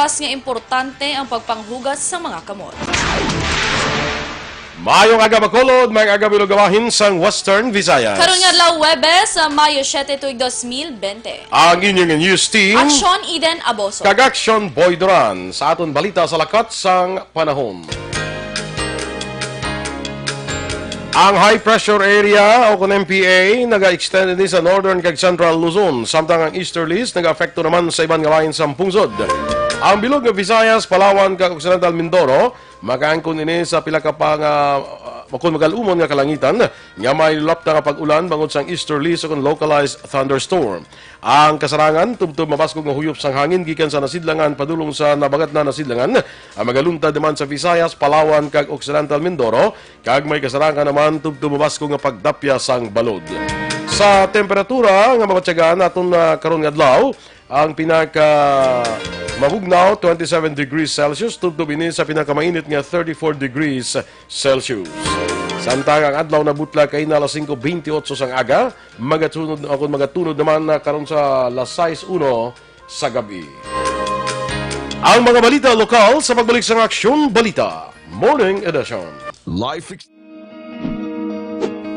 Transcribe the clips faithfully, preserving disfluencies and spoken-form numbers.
Pas nga importante ang pagpanghugas sa mga kamot. Maayong aga, Bacolod, maayong aga, Bilog, bahin sang Western Visayas. Karon nga adlaw, Huwebes, sa Mayo siete, tuig dos mil bente. Ang inyong news team, Aksyon Eden Aboso. Kag Aksyon Boy Duran, sa aton balita sa lakat sang panahon. Ang high pressure area o kon M P A naga-extend ini sa northern kag central Luzon, samtang ang easterlies nagaapekto naman sa iban nga bahin sang pungsod. Ang Bilog nga Visayas, Palawan, kag Occidental Mindoro makaangkon ini sa pila ka pa nga, uh, kon magal-umon nga kalangitan nga may lulapta nga pag-ulan bangod sang easterlies o kon localized thunderstorm. Ang kasarangan tubtob mabaskog nga huyop sang hangin gikan sa nasidlangan padulong sa nabagat na nasidlangan, ang magaluntad naman sa Visayas, Palawan, kag Occidental Mindoro, kag may kasarangan naman tubtob mabaskog nga pagdapya sang balod. Sa temperatura nga mabatyagan naton, ah, karon nga adlaw, ang pinaka mabugnaw, twenty-seven degrees Celsius, tubtob ini sa pinakamainit nga thirty-four degrees Celsius. Samtang ang adlaw nabutla kaina alas singko bentiocho sang aga, magatunod, o kon magatunod naman na karon sa alas sais uno sa gabi. Ang mga balita lokal sa pagbalik sang Aksyon Balita Morning Edition. Life ex-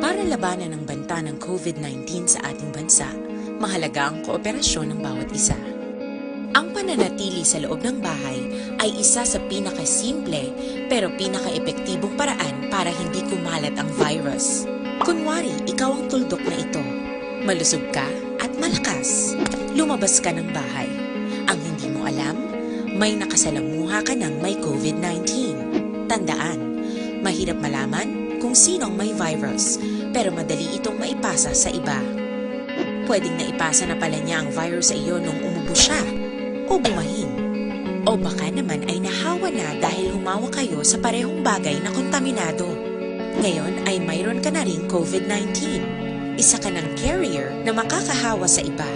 Para labanan ang banta ng COVID nineteen sa ating bansa, mahalaga ang kooperasyon ng bawat isa. Ang pananatili sa loob ng bahay ay isa sa pinakasimple pero pinakaepektibong paraan para hindi kumalat ang virus. Kunwari, ikaw ang tuldok na ito. Malusog ka at malakas. Lumabas ka ng bahay. Ang hindi mo alam, may nakasalamuha ka ng may COVID nineteen. Tandaan, mahirap malaman kung sino ang may virus, pero madali itong maipasa sa iba. Pwedeng naipasa na pala niya ang virus sa iyo nung umubo siya o bumahin. O baka naman ay nahawa na dahil humawa kayo sa parehong bagay na kontaminado. Ngayon ay mayroon ka na ring COVID nineteen. Isa ka ng carrier na makakahawa sa iba.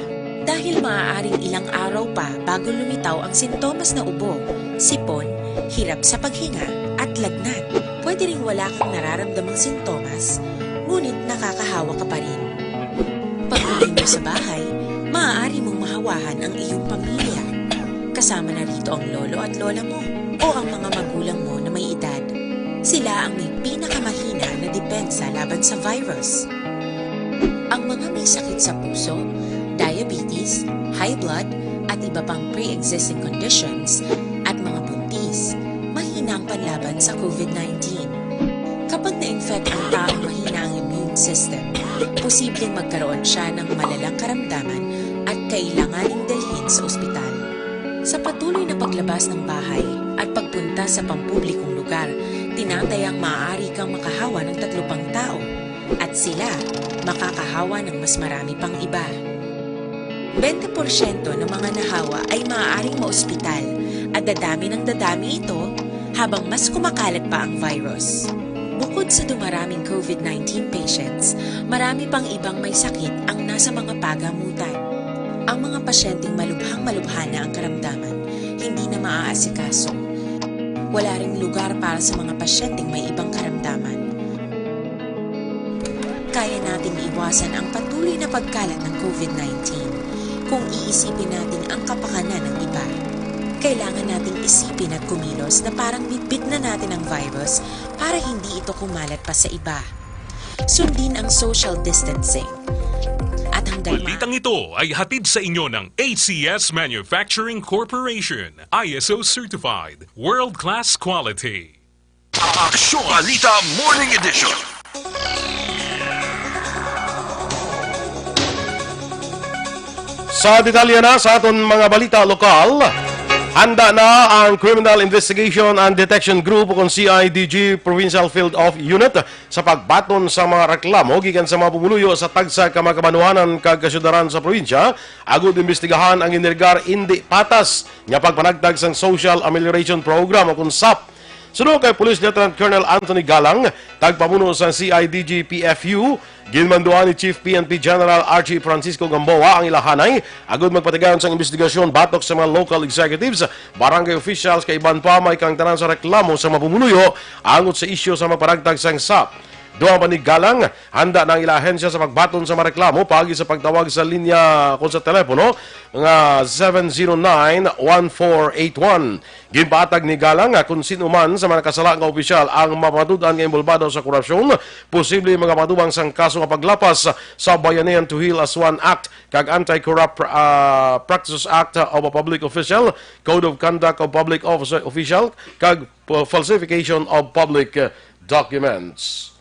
Dahil maaaring ilang araw pa bago lumitaw ang sintomas na ubo, sipon, hirap sa paghinga, at lagnat. Pwede ring wala kang nararamdamang sintomas, ngunit nakakahawa ka pa rin. Pag-uwi mo sa bahay, maaari mong mahawahan ang iyong pamilya. Kasama na rito ang lolo at lola mo o ang mga magulang mo na may edad. Sila ang may pinakamahina na depensa laban sa virus. Ang mga may sakit sa puso, diabetes, high blood, at iba pang pre-existing conditions, at mga buntis, mahina ang panlaban sa COVID nineteen. Kapag na-infect ang taong mahina ang immune system, posibleng magkaroon siya ng malalang karamdaman at kailanganing dalhin sa ospital. Sa patuloy na paglabas ng bahay at pagpunta sa pampublikong lugar, tinatayang maaari kang makahawa ng tatlo pang tao at sila makakahawa ng mas marami pang iba. Bente porsyento ng mga nahawa ay maaaring maospital at dadami ng dadami ito habang mas kumakalat pa ang virus. Bukod sa dumaraming COVID nineteen patients, marami pang ibang may sakit ang nasa mga pagamutan. Ang mga pasyenteng malubhang-malubha na ang karamdaman, hindi na maaasikaso. Wala ring lugar para sa mga pasyenteng may ibang karamdaman. Kaya nating iwasan ang patuloy na pagkalat ng COVID nineteen kung iisipin natin ang kapakanan ng iba. Kailangan nating isipin at kumilos na parang bitbit na natin ang virus para hindi ito kumalat pa sa iba. Sundin ang social distancing. At hanggang ma- Balitang ito ay hatid sa inyo ng A C S Manufacturing Corporation, I S O certified, world-class quality. Aksyon Balita Morning Edition. Sa detalye na sa aton mga balita lokal, handa na ang Criminal Investigation and Detection Group o kon C I D G Provincial Field of Unit sa pagbaton sa mga reklamo gikan sa mga pumuluyo sa tagsa ka mga kabanwanan kag kasyudlanan sa probinsya, agud imbestigahan ang ginalegar indi patas nga pagpanagtag sang Social Amelioration Program o kon sap. Suno kay Police Lieutenant Colonel Anthony Galang, tagpamuno sang C I D G P F U, ginmanduan ni Chief P N P General Archie Francisco Gamboa ang ilahanay agud magpatigayon sang imbestigasyon batok sa mga local executives, barangay officials, kay iban pa, may kaangtanan sa reklamo sa mga pumuluyo angot sa isyu sa magpanagtag sang sap. Dugang pa ni Galang, handa na ang ila ahensya sa pagbaton sa mga reklamo paagi sa pagtawag sa linya kon sa telepono nga seven zero nine, one four eight one. Ginpatag ni Galang nga kung sino man sa mga nakasala nga opisyal ang mapamatud-an nga involbado sa korupsyon, posible magapatubang sang kaso nga paglapas sa Bayanihan to Heal as One Act kag Anti-Corrupt, ah, Practices Act of a Public Official, Code of Conduct of Public Office Official, kag p-, Falsification of Public, ah, Documents.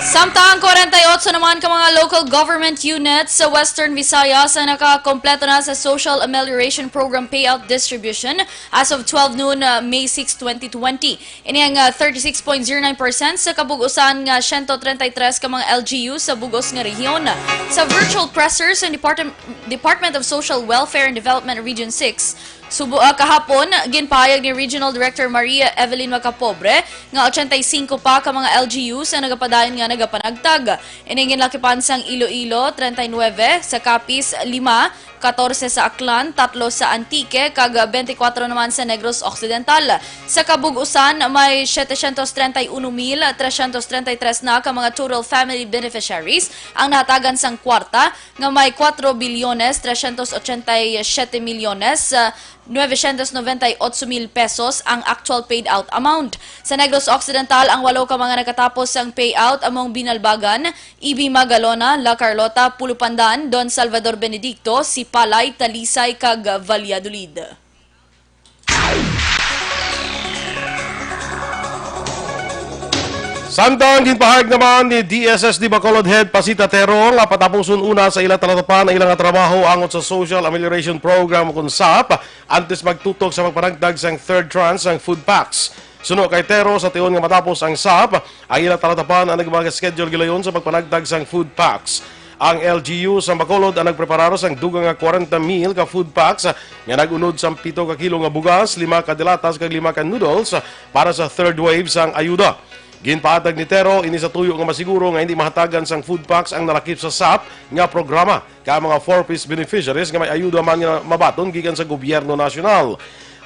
Samtang kwarenta y otso naman ka mga local government units sa Western Visayas ang nakakompleto na sa Social Amelioration Program payout distribution as of twelve noon, uh, May six, twenty twenty. Ini ang, uh, thirty-six point zero nine percent sa kabug-usan nga siyento treinta y tres ka mga L G U sa bug-os nga rehiyon. Sa virtual presser sa Department, Department of Social Welfare and Development Region six, Subo, ah, kahapon, ginpahayag ni Regional Director Maria Evelyn Macapobre nga ochenta y cinco pa ka mga L G Us ang nagapadayon nga nagapanagtag. Ini ginlakipan sang Iloilo, treinta y nueve, sa Capiz, lima, katorse sa Aklan, tatlo sa Antique, kag twenty-four naman sa Negros Occidental. Sa kabug-usan, may setecientos treinta y uno mil trescientos treinta y tres na ka mga total family beneficiaries ang nahatagan sang kwarta, nga may cuatro bilyones trescientos ochenta y siete millones, ah, novecientos noventa y ocho mil pesos ang actual paid out amount. Sa Negros Occidental, ang walo ka mga nakatapos sang payout among Binalbagan, Ibi Magalona, La Carlota, Pulupandan, Don Salvador Benedicto, Sipalay, Talisay, kag Valladolid. Samtang ginpahayag naman ni D S S D Bacolod Head Pasita Tero nga patapuson una sa ila talatapan ang ila nga trabaho angot sa Social Amelioration Program, ukon sap, antes magtutok sa pagpanagtag sang third tranche sang food packs. Suno kay Tero, sa tion nga matapos ang sap, ang ila talatapan ang nagmag-schedule gilayon sa pagpanagtag sang food packs. Ang L G U sang Bacolod ang nagpreparar sang dugang nga kwarenta mil ka food packs nga nag-unod sang pito ka kilo nga bugas, lima ka dilatas kag lima ka noodles para sa third wave sang ayuda. Ginpatag ni Tero ini sa tuyo nga masiguro nga hindi mahatagan sang food packs ang nalakip sa sap nga programa, kag mga four Ps beneficiaries nga may ayuda man nga mabaton gikan sa gobyerno nasyonal.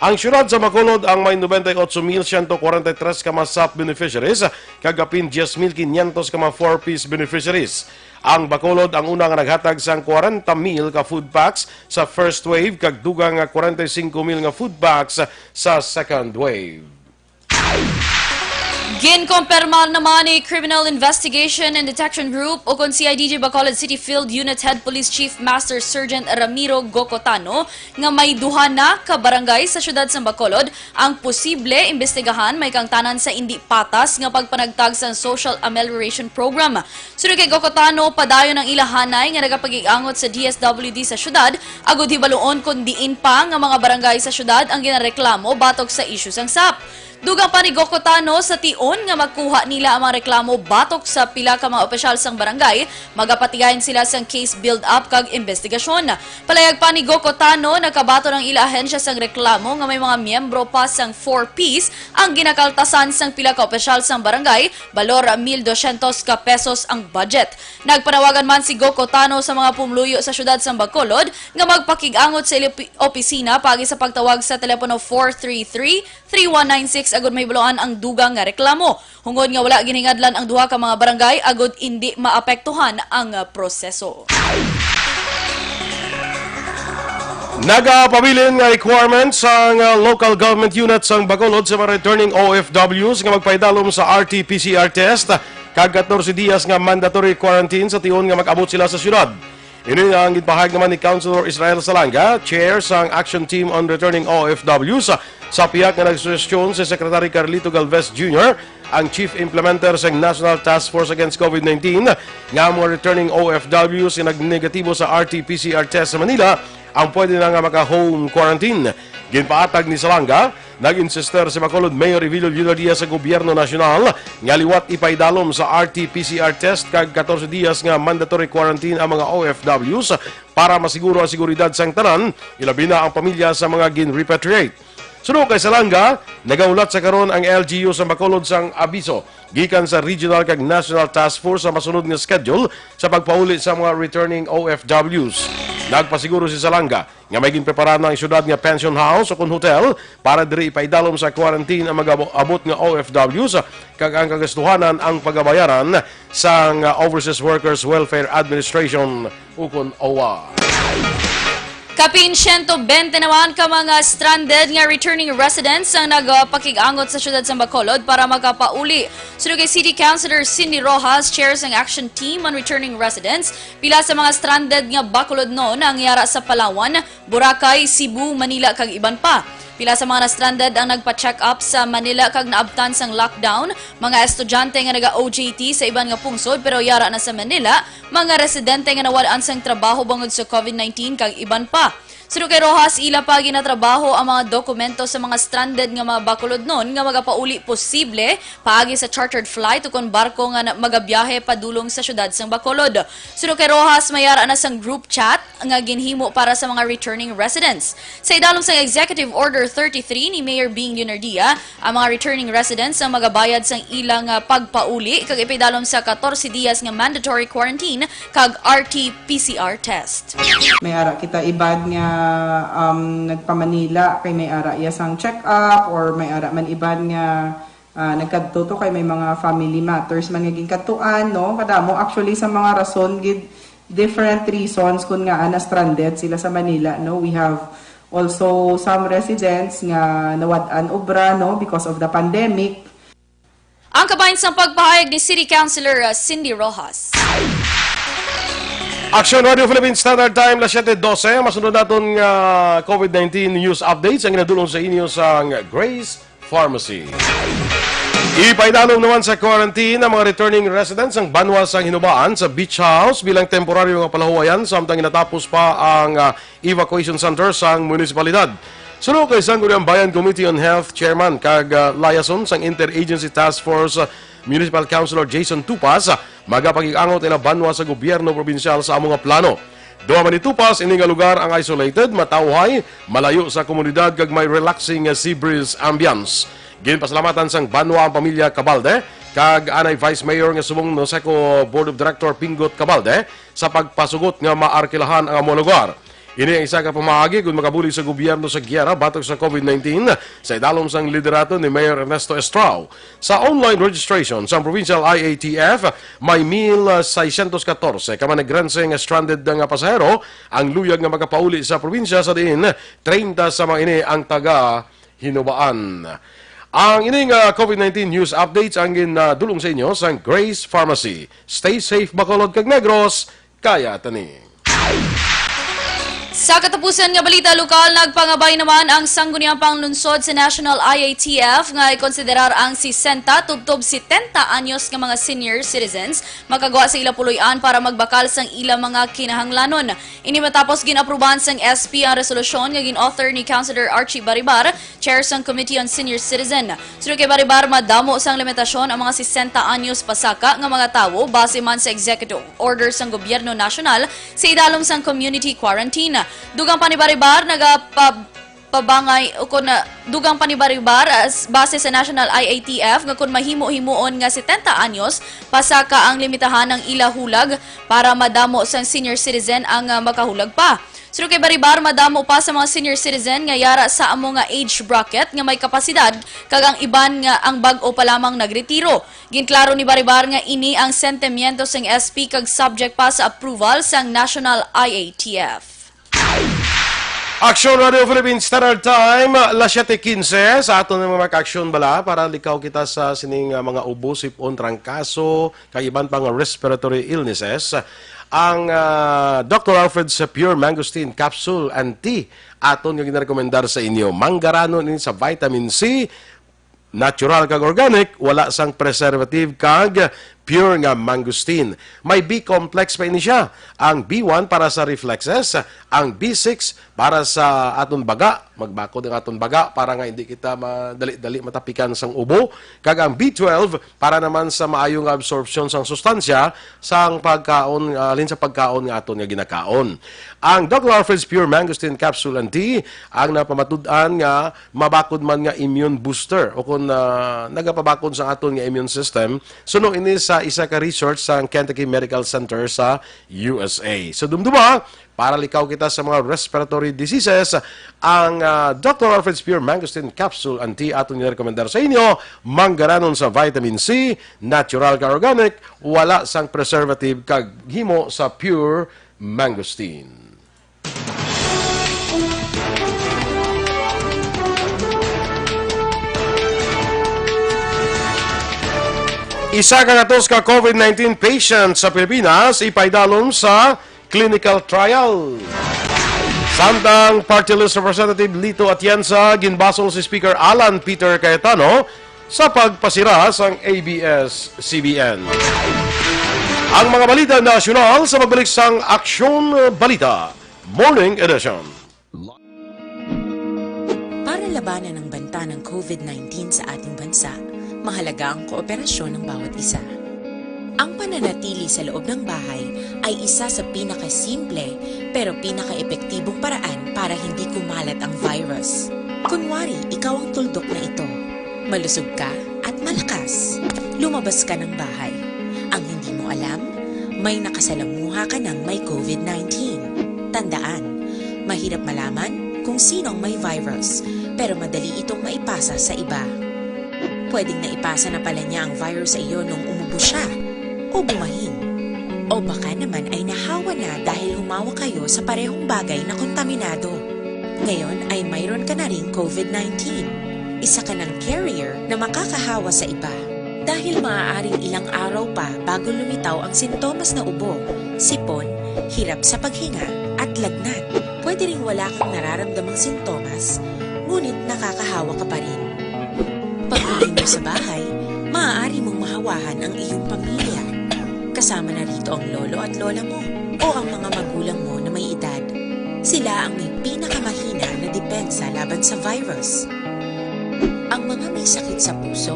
Ang siyudad sa Bacolod ang may noventa y ocho mil siyento kwarenta y tres ka mga sap beneficiaries, kag kapin diyes mil kinyentos ka mga four Ps beneficiaries. Ang Bacolod ang una nga naghatag sang kwarenta mil ka food packs sa first wave, kag dugang nga kwarenta y singko mil nga food packs sa second wave. Ginkumpirma naman ni Criminal Investigation and Detection Group, ukon C I D G Bacolod City Field Unit Head Police Chief Master Sergeant Ramiro Gocotano, nga may duha na ka barangay sa siyudad sang Bacolod ang posible imbestigahan may kaangtanan sa indi patas nga pagpanagtag sang Social Amelioration Program. Suno kay Gocotano, padayon ang ila hanay nga nagapakig-angot sa D S W D sa siyudad agud hibaluon kon diin pa nga mga barangay sa siyudad ang ginareklamo batok sa isyu sang sap. Dugang pa ni Gocotano, sa tion nga makuha nila ang mga reklamo batok sa pila ka mga opisyal sang barangay, magapatigayon sila sang case build-up kag imbestigasyon. Palayag pa ni Gocotano, nakabaton ang ila ahensya sang reklamo nga may mga miyembro pa sang four Ps ang ginakaltasan sang pila ka opisyal sang barangay, balor mil dosyentos ka pesos ang budget. Nagpanawagan man si Gocotano sa mga pumuluyo sa siyudad sang Bacolod nga magpakig-angot sa ila opi-, opisina paagi sa pagtawag sa telepono four three three, three one nine six agud mahibaluan ang dugang nga reklamo. Hungod nga wala ginhingadlan ang duha ka mga barangay agud indi maapektuhan ang, ah, proseso. Nagapabilin nga requirement sang, ah, local government unit sang Bacolod sa mga returning O F Ws nga magpaidalom sa R T P C R test kag katorse dias nga mandatory quarantine sa tion nga mag-abot sila sa siyudad. Ini ang ginpahayag naman ni Councilor Israel Salanga, chair sang Action Team on Returning O F Ws, sa pihak nga nagsuhestyon si Secretary Carlito Galvez Junior, ang chief implementer sang National Task Force Against COVID nineteen, nga ang mga returning O F Ws nga nagnegatibo sa R T P C R test sa Manila ang pwede na nga maka-home quarantine. Ginpaatag ni Salanga, nag-insister si Bacolod Mayor Evelio Leonardia sa gobyerno nasyonal nga liwat ipaidalom sa R T P C R test kag katorse dias nga mandatory quarantine ang mga O F Ws para masiguro ang seguridad sang tanan, ilabi na ang pamilya sa mga gin-repatriate. Suno kay Salanga, nagahulat sa karon ang L G U sa Bacolod sang abiso gikan sa regional kag national task force sa masunod nga schedule sa pagpauli sa mga returning O F Ws. Nagpasiguro si Salanga nga may ginprepara na ang syudad nga pension house o kon hotel para diri ipaidalom sa quarantine ang mag-abot nga O F Ws, kag ang kagastuhanan ang pagabayaran sang Overseas Workers Welfare Administration ukon O W A. Kapin siyento bente naman ka mga stranded nga returning residents ang nagapakig-angot sa siyudad sa Bacolod para makapauli. Suno kay City Councilor Cindy Rojas, chair sang Action Team on Returning Residents, pila sa mga stranded nga Bacolodnon ang yara sa Palawan, Boracay, Cebu, Manila, kag iban pa. Pila sa mga na-stranded ang nagpa-check up sa Manila kag naabtan sang lockdown, mga estudyante nga naga-O J T sa iban nga pungsod pero yara na sa Manila, mga residente nga nawad-an sang trabaho bangod sa COVID nineteen, kag iban pa. Suno kay Rojas, ila pa ginatrabaho ang mga dokumento sa mga stranded nga mga Bacolodnon nga magapauli posible paagi sa chartered flight ukon barko nga na-, magabiyahe padulong sa siyudad sang Bacolod. Suno kay Rojas, may ara na sang group chat nga ginhimo para sa mga returning residents. Sa idalom sang Executive Order thirty-three ni Mayor Bing Leonardia, ang mga returning residents ang magabayad sang ilang, ah, pagpauli kag ipaidalom sa katorse dias nga mandatory quarantine kag R T P C R test. May ara kita iban nga, um, nagpa-Manila, kay may ara iya sang check-up, or may ara man iban nga, ah, nagkadto to kay may mga family matters man nga ginkadtuan, no? Kadamo, actually, sa mga rason gid, different reasons kun ngaa na-stranded sila sa Manila, no? We have also some residents nga nawad-an obra, no, because of the pandemic. Ang kabahin sang pagpahayag ni City Councilor, uh, Cindy Rojas. Action Radio Philippines Standard Time, las siete doce. Masunod naton nga COVID nineteen news updates ang ginadulong sa inyo sang Grace Pharmacy. Ipaidalom naman sa quarantine ang mga returning residents sang banwa sang Hinubaan sa Beach House bilang temporaryo nga palahuwayan, samtang ginatapos pa ang, ah, evacuation center sang munisipalidad. Suno kay Sangguniang Bayan Committee on Health Chairman kag, ah, liaison sang Interagency Task Force, ah, Municipal Councilor Jason Tupas, ah, magapakig-angot ina banwa sa gobyerno probinsyal sa amo nga plano. Duha man ni Tupas, ini nga lugar ang isolated, matawhay, malayo sa komunidad kag may relaxing nga sea breeze ambience. Ginpasalamatan sang banwa ang pamilya Cabalde kag anay Vice Mayor nga subong ni Seco Board of Director Pingot Cabalde sa pagpasugot nga maarkilahan ang amo lugar. Ini ang isa ka pamaagi kon makabulig sa gobyerno sa giyera batok sa COVID nineteen sa idalom sang liderato ni Mayor Ernesto Estrao. Sa online registration sang Provincial I A T F, may mil seiscientos catorce ka manegrense nga stranded nga pasahero ang luyag nga makapauli sa probinsya, sa diin treinta sa mga ini ang taga Hinubaan. Ang ini nga COVID nineteen news updates ang ginadulong sa inyo sang Grace Pharmacy. Stay safe, Bacolod kag Negros. Kaya tani. Sa katapusan nga balita lokal, nagpangabay naman ang Sangguniang Panglungsod sa National I A T F nga ikonsiderar ang sesenta tubtob setenta anyos nga mga senior citizens makagwa sa ila puloy-an para magbakal sang ila mga kinahanglanon. Ini matapos gin-aprubahan sang S P ang resolusyon nga gin-author ni Councilor Archie Baribar, chair sang Committee on Senior Citizen. Suno kay Baribar, madamo sang limitasyon ang mga sesenta anyos pasaka nga mga tawo base man sa executive order sang gobyerno nasyonal sa idalom sang community quarantine. Dugang pa ni Baribar, nagapa-, pabangay o kon, ah, dugang pa ni Baribar, ah, s-, base sa National I A T F nga kon mahimo-himoon nga setenta anyos pasaka ang limitahan ang ila hulag para madamo sang senior citizen ang, ah, makahulag pa. Suno kay Baribar, madamo pa sa mga senior citizen nga yara sa amo nga age bracket nga may kapasidad, kag ang iban nga ang bag-o pa lamang nagretiro. Ginklaro ni Baribar nga ini ang sentimiento sang S P kag subject pa sa approval sang National I A T F. Action Radio Philippines Standard Time, las siete quince. Sa aton nga mga aksyon bala, para likaw kita sa sining, ah, mga ubo, sipon, trangkaso, kag iban pa nga respiratory illnesses, ang, ah, Doctor Alfred's Pure Mangosteen Capsule and Tea aton nga ginarekomendar sa inyo. Manggaranon ini sa vitamin C, natural kag organic, wala sang preservative kag pure nga mangosteen. May B complex pa ini siya. Ang B one para sa reflexes, ang B six para sa aton baga, magbakod ang aton baga para nga hindi kita madali-dali matapikan sang ubo, kag ang B twelve para naman sa maayo nga absorption sang sustansya sang pagkaon, ah, halin sa pagkaon nga aton nga ginakaon. Ang Doctor Alfred's Pure Mangosteen Capsule and Tea ang napamatud-an nga mabakod man nga immune booster o kung, ah, nagapabakod sa aton nga immune system, suno ini sa isa ka research sa Kentucky Medical Center sa U S A. So, dumduma, para likaw kita sa mga respiratory diseases, ang, ah, Doctor Alfred's Pure Mangosteen Capsule and Tea aton ginarekomendar sa inyo, manggaranon sa vitamin C, natural ka organic, wala sang preservative kag himo sa pure mangosteen. Isa ka gatos ka COVID nineteen patient sa Pilipinas ipaidalom sa clinical trial. Samtang Party List Representative Lito Atienza, ginbasol si Speaker Alan Peter Cayetano sa pagpasira sang A B S C B N. Ang mga balita nasyonal sa pagbalik sang Aksyon Balita Morning Edition. Para labanan ang banta ng COVID nineteen sa ating bansa, mahalaga ang kooperasyon ng bawat isa. Ang pananatili sa loob ng bahay ay isa sa pinakasimple pero pinakaepektibong paraan para hindi kumalat ang virus. Kunwari, ikaw ang tuldok na ito. Malusog ka at malakas. Lumabas ka ng bahay. Ang hindi mo alam, may nakasalamuha ka ng may COVID nineteen. Tandaan, mahirap malaman kung sino ang may virus, pero madali itong maipasa sa iba. Pwedeng naipasa na pala niya ang virus sa iyo nung umubo siya o bumahin. O baka naman ay nahawa na dahil humawak kayo sa parehong bagay na kontaminado. Ngayon ay mayroon ka na ring COVID nineteen. Isa ka ng carrier na makakahawa sa iba. Dahil maaaring ilang araw pa bago lumitaw ang sintomas na ubo, sipon, hirap sa paghinga, at lagnat. Pwede ring wala kang nararamdamang sintomas, ngunit nakakahawa ka pa rin. Pag-uwi mo sa bahay, maaari mong mahawahan ang iyong pamilya. Kasama na rito ang lolo at lola mo o ang mga magulang mo na may edad. Sila ang may pinakamahina na depensa laban sa virus. Ang mga may sakit sa puso,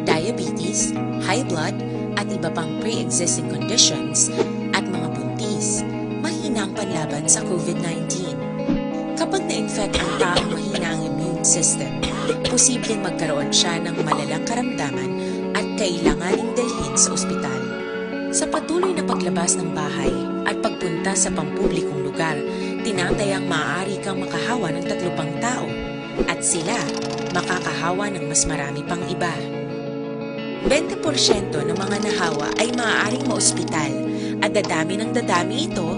diabetes, high blood, at iba pang pre-existing conditions, at mga buntis, mahina ang panlaban sa COVID nineteen. Kapag na-infect ang taong mahina ang immune system, posibleng magkaroon siya ng malalang karamdaman at kailanganing dalhin sa ospital. Sa patuloy na paglabas ng bahay at pagpunta sa pampublikong lugar, tinatayang maaari kang makahawa ng tatlo pang tao at sila makakahawa ng mas marami pang iba. Bente porsyento ng mga nahawa ay maaaring maospital at dadami ng dadami ito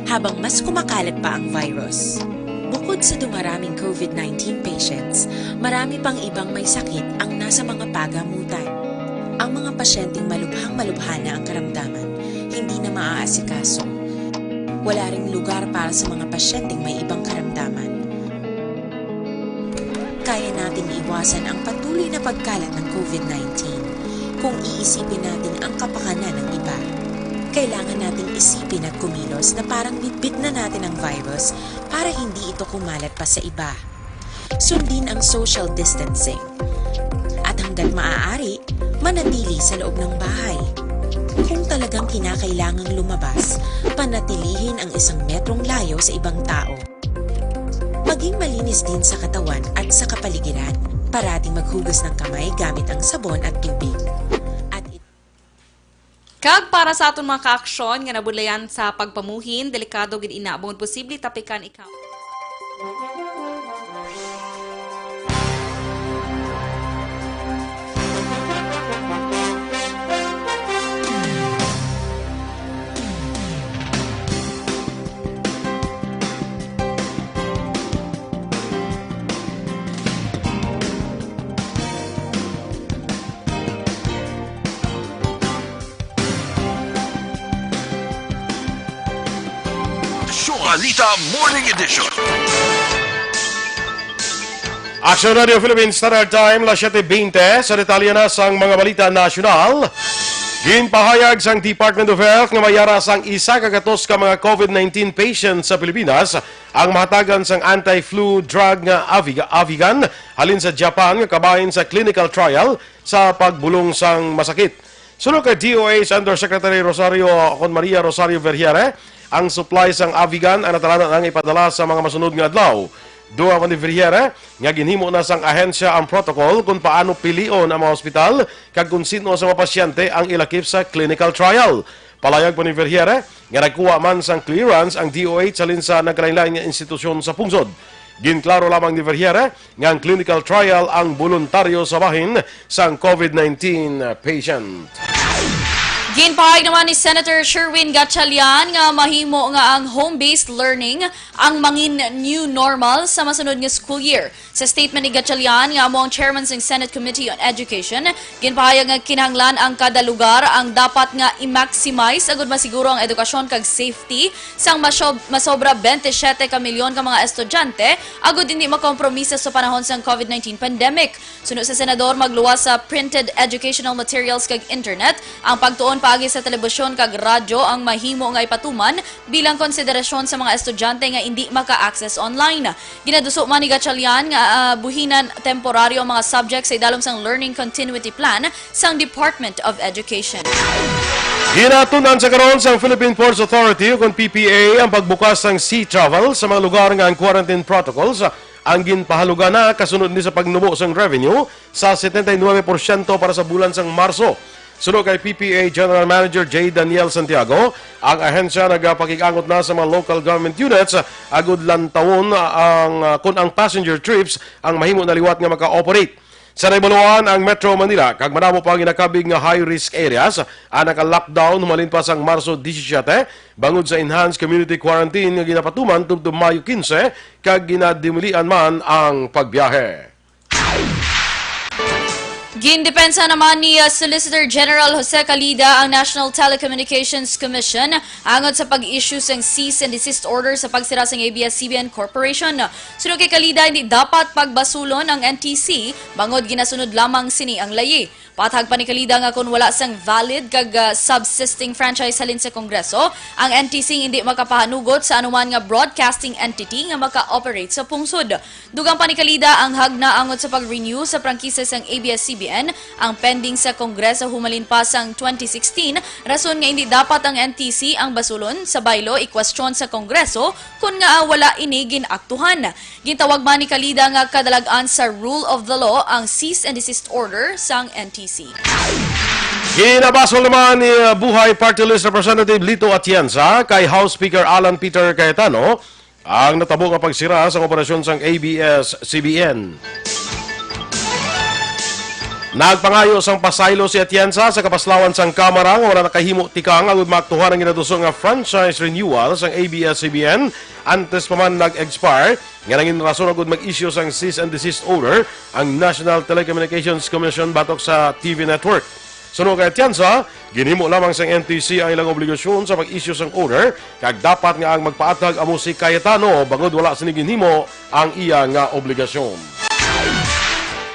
habang mas kumakalat pa ang virus. Bukod sa dumaraming COVID nineteen patients, marami pang ibang may sakit ang nasa mga pagamutan. Ang mga pasyenteng malubhang-malubha na ang karamdaman, hindi na maaasikaso. Wala ring lugar para sa mga pasyenteng may ibang karamdaman. Kaya nating iwasan ang patuloy na pagkalat ng COVID nineteen kung iisipin natin ang kapakanan ng iba. Kailangan nating isipin at kumilos na parang bitbit na natin ang virus para hindi ito kumalat pa sa iba. Sundin ang social distancing. At hanggat maaari, manatili sa loob ng bahay. Kung talagang kinakailangang lumabas, panatilihin ang isang metrong layo sa ibang tao. Maging malinis din sa katawan at sa kapaligiran. Parating maghugas ng kamay gamit ang sabon at tubig. At it- Kag para sa aton mga kaaksyon nga nabudlayan sa pagpamuhin, delikado gid ina bangod posible tapikan ikaw. Balita Morning Edition. Action Radio Philippines Standard Time, las siete veinte. Sa detalye na sang mga balita nasyonal. Ginpahayag sang Department of Health nga may yara sang isa ka gatos ka mga COVID nineteen patients sa Pilipinas ang mahatagan sang anti-flu drug nga Aviga-, Avigan halin sa Japan nga kabahin sa clinical trial sa pagbulong sang masakit. Suno kay D O H Undersecretary Rosario, kon Maria Rosario Verhiere, ang supply sang Avigan ang natalana nga ipadala sa mga masunod nga adlaw. Dugang pa ni Verhiere nga ginhimo na sang ahensya ang protocol kung paano pilion ang mga ospital kag kung sino sa mga pasyente ang ilakip sa clinical trial. Palayag pa ni Verhiere nga nagkuha man sang clearance ang D O H halin sa nagkalainlain nga institusyon sa pungsod. Ginklaro lamang ni Verhiere nga ang clinical trial ang boluntaryo sa bahin sang COVID nineteen patient. Ginpahayag naman ni Senator Sherwin Gatchalian nga mahimo nga ang home-based learning ang mangin new normal sa masunod nga school year. Sa statement ni Gatchalian, nga amo ang chairman sang Senate Committee on Education, ginpahayag nga kinahanglan ang kada lugar ang dapat nga i-maximize agud masiguro ang edukasyon kag safety sang masob- masobra twenty-seven ka milyon ka mga estudyante agud hindi makompromiso sa panahon sang COVID nineteen pandemic. Suno sa senador, magluwas sa printed educational materials kag internet ang pagtuon paagi sa telebisyon kag radyo ang mahimo nga ipatuman bilang konsiderasyon sa mga estudyante nga indi maka-access online. Ginaduso man ni Gatchalian nga ah, buhinan temporaryo ang mga subject sa idalom sang Learning Continuity Plan sang Department of Education. Ginatun-an sa karon sang Philippine Ports Authority, kon P P A, ang pagbukas sang sea travel sa mga lugar nga ang quarantine protocols ang ginpahalugan na kasunod ni sa pagnubo sang revenue sa setenta y nuebe porsyento para sa bulan sang Marso. Suno kay P P A General Manager J Daniel Santiago, ang ahensya nagapakig-angot na sa mga local government units agud lantawon ang ah, kon ang passenger trips ang mahimo na liwat nga maka-operate. Sa naibaluan ang Metro Manila kag madamo pa ang ginakabig nga high-risk areas ang naka-lockdown humalin pa sang Marso disisyete bangod sa enhanced community quarantine nga ginapatuman tubtob Mayo kinse kag ginadimilian man ang pagbiyahe. Gindepensa naman ni uh, Solicitor General Jose Calida ang National Telecommunications Commission angot sa pag-issue sang cease and desist order sa pagsira sang A B S C B N Corporation. Suno kay Calida, hindi dapat pagbasulon ang N T C bangod ginasunod lamang sini ang layi. Pathag pa ni Calida nga kon wala sang valid kag uh, subsisting franchise halin sa Kongreso, ang N T C hindi makapahanugot sa anuman nga broadcasting entity nga maka-operate sa pungsod. Dugang pa ni Calida ang hagna angot sa pag-renew sa prangkisa sang A B S C B N ang pending sa Kongreso humalin pa sang twenty sixteen, rason nga hindi dapat ang N T C ang basulon sa baylo i-question sa Kongreso kon ngaa wala ini gin-aktuhan. Gintawag man ni Calida nga kadalag-an sa rule of the law ang cease and desist order sang N T C. Ginabasol naman ni uh, Buhay Party List Representative Lito Atienza kay House Speaker Alan Peter Cayetano ang natabo nga pagsira sang operasyon sang A B S C B N. Nagpangayo sang pasaylo si Atienza sa kapaslawan sang Kamara nga wala nakahimo tikang agud maaktuhan ang ginaduso nga franchise renewal sang A B S C B N antes pa man nag-expire, nga nangin rason agud mag-issue sang cease and desist order ang National Telecommunications Commission batok sa T V network. Suno kay Atienza, ginhimo lamang sang N T C ang ilang obligasyon sa pag-issue sang order, kag dapat nga ang magpaathag amo si Cayetano bangod wala sini ginhimo ang iya nga obligasyon.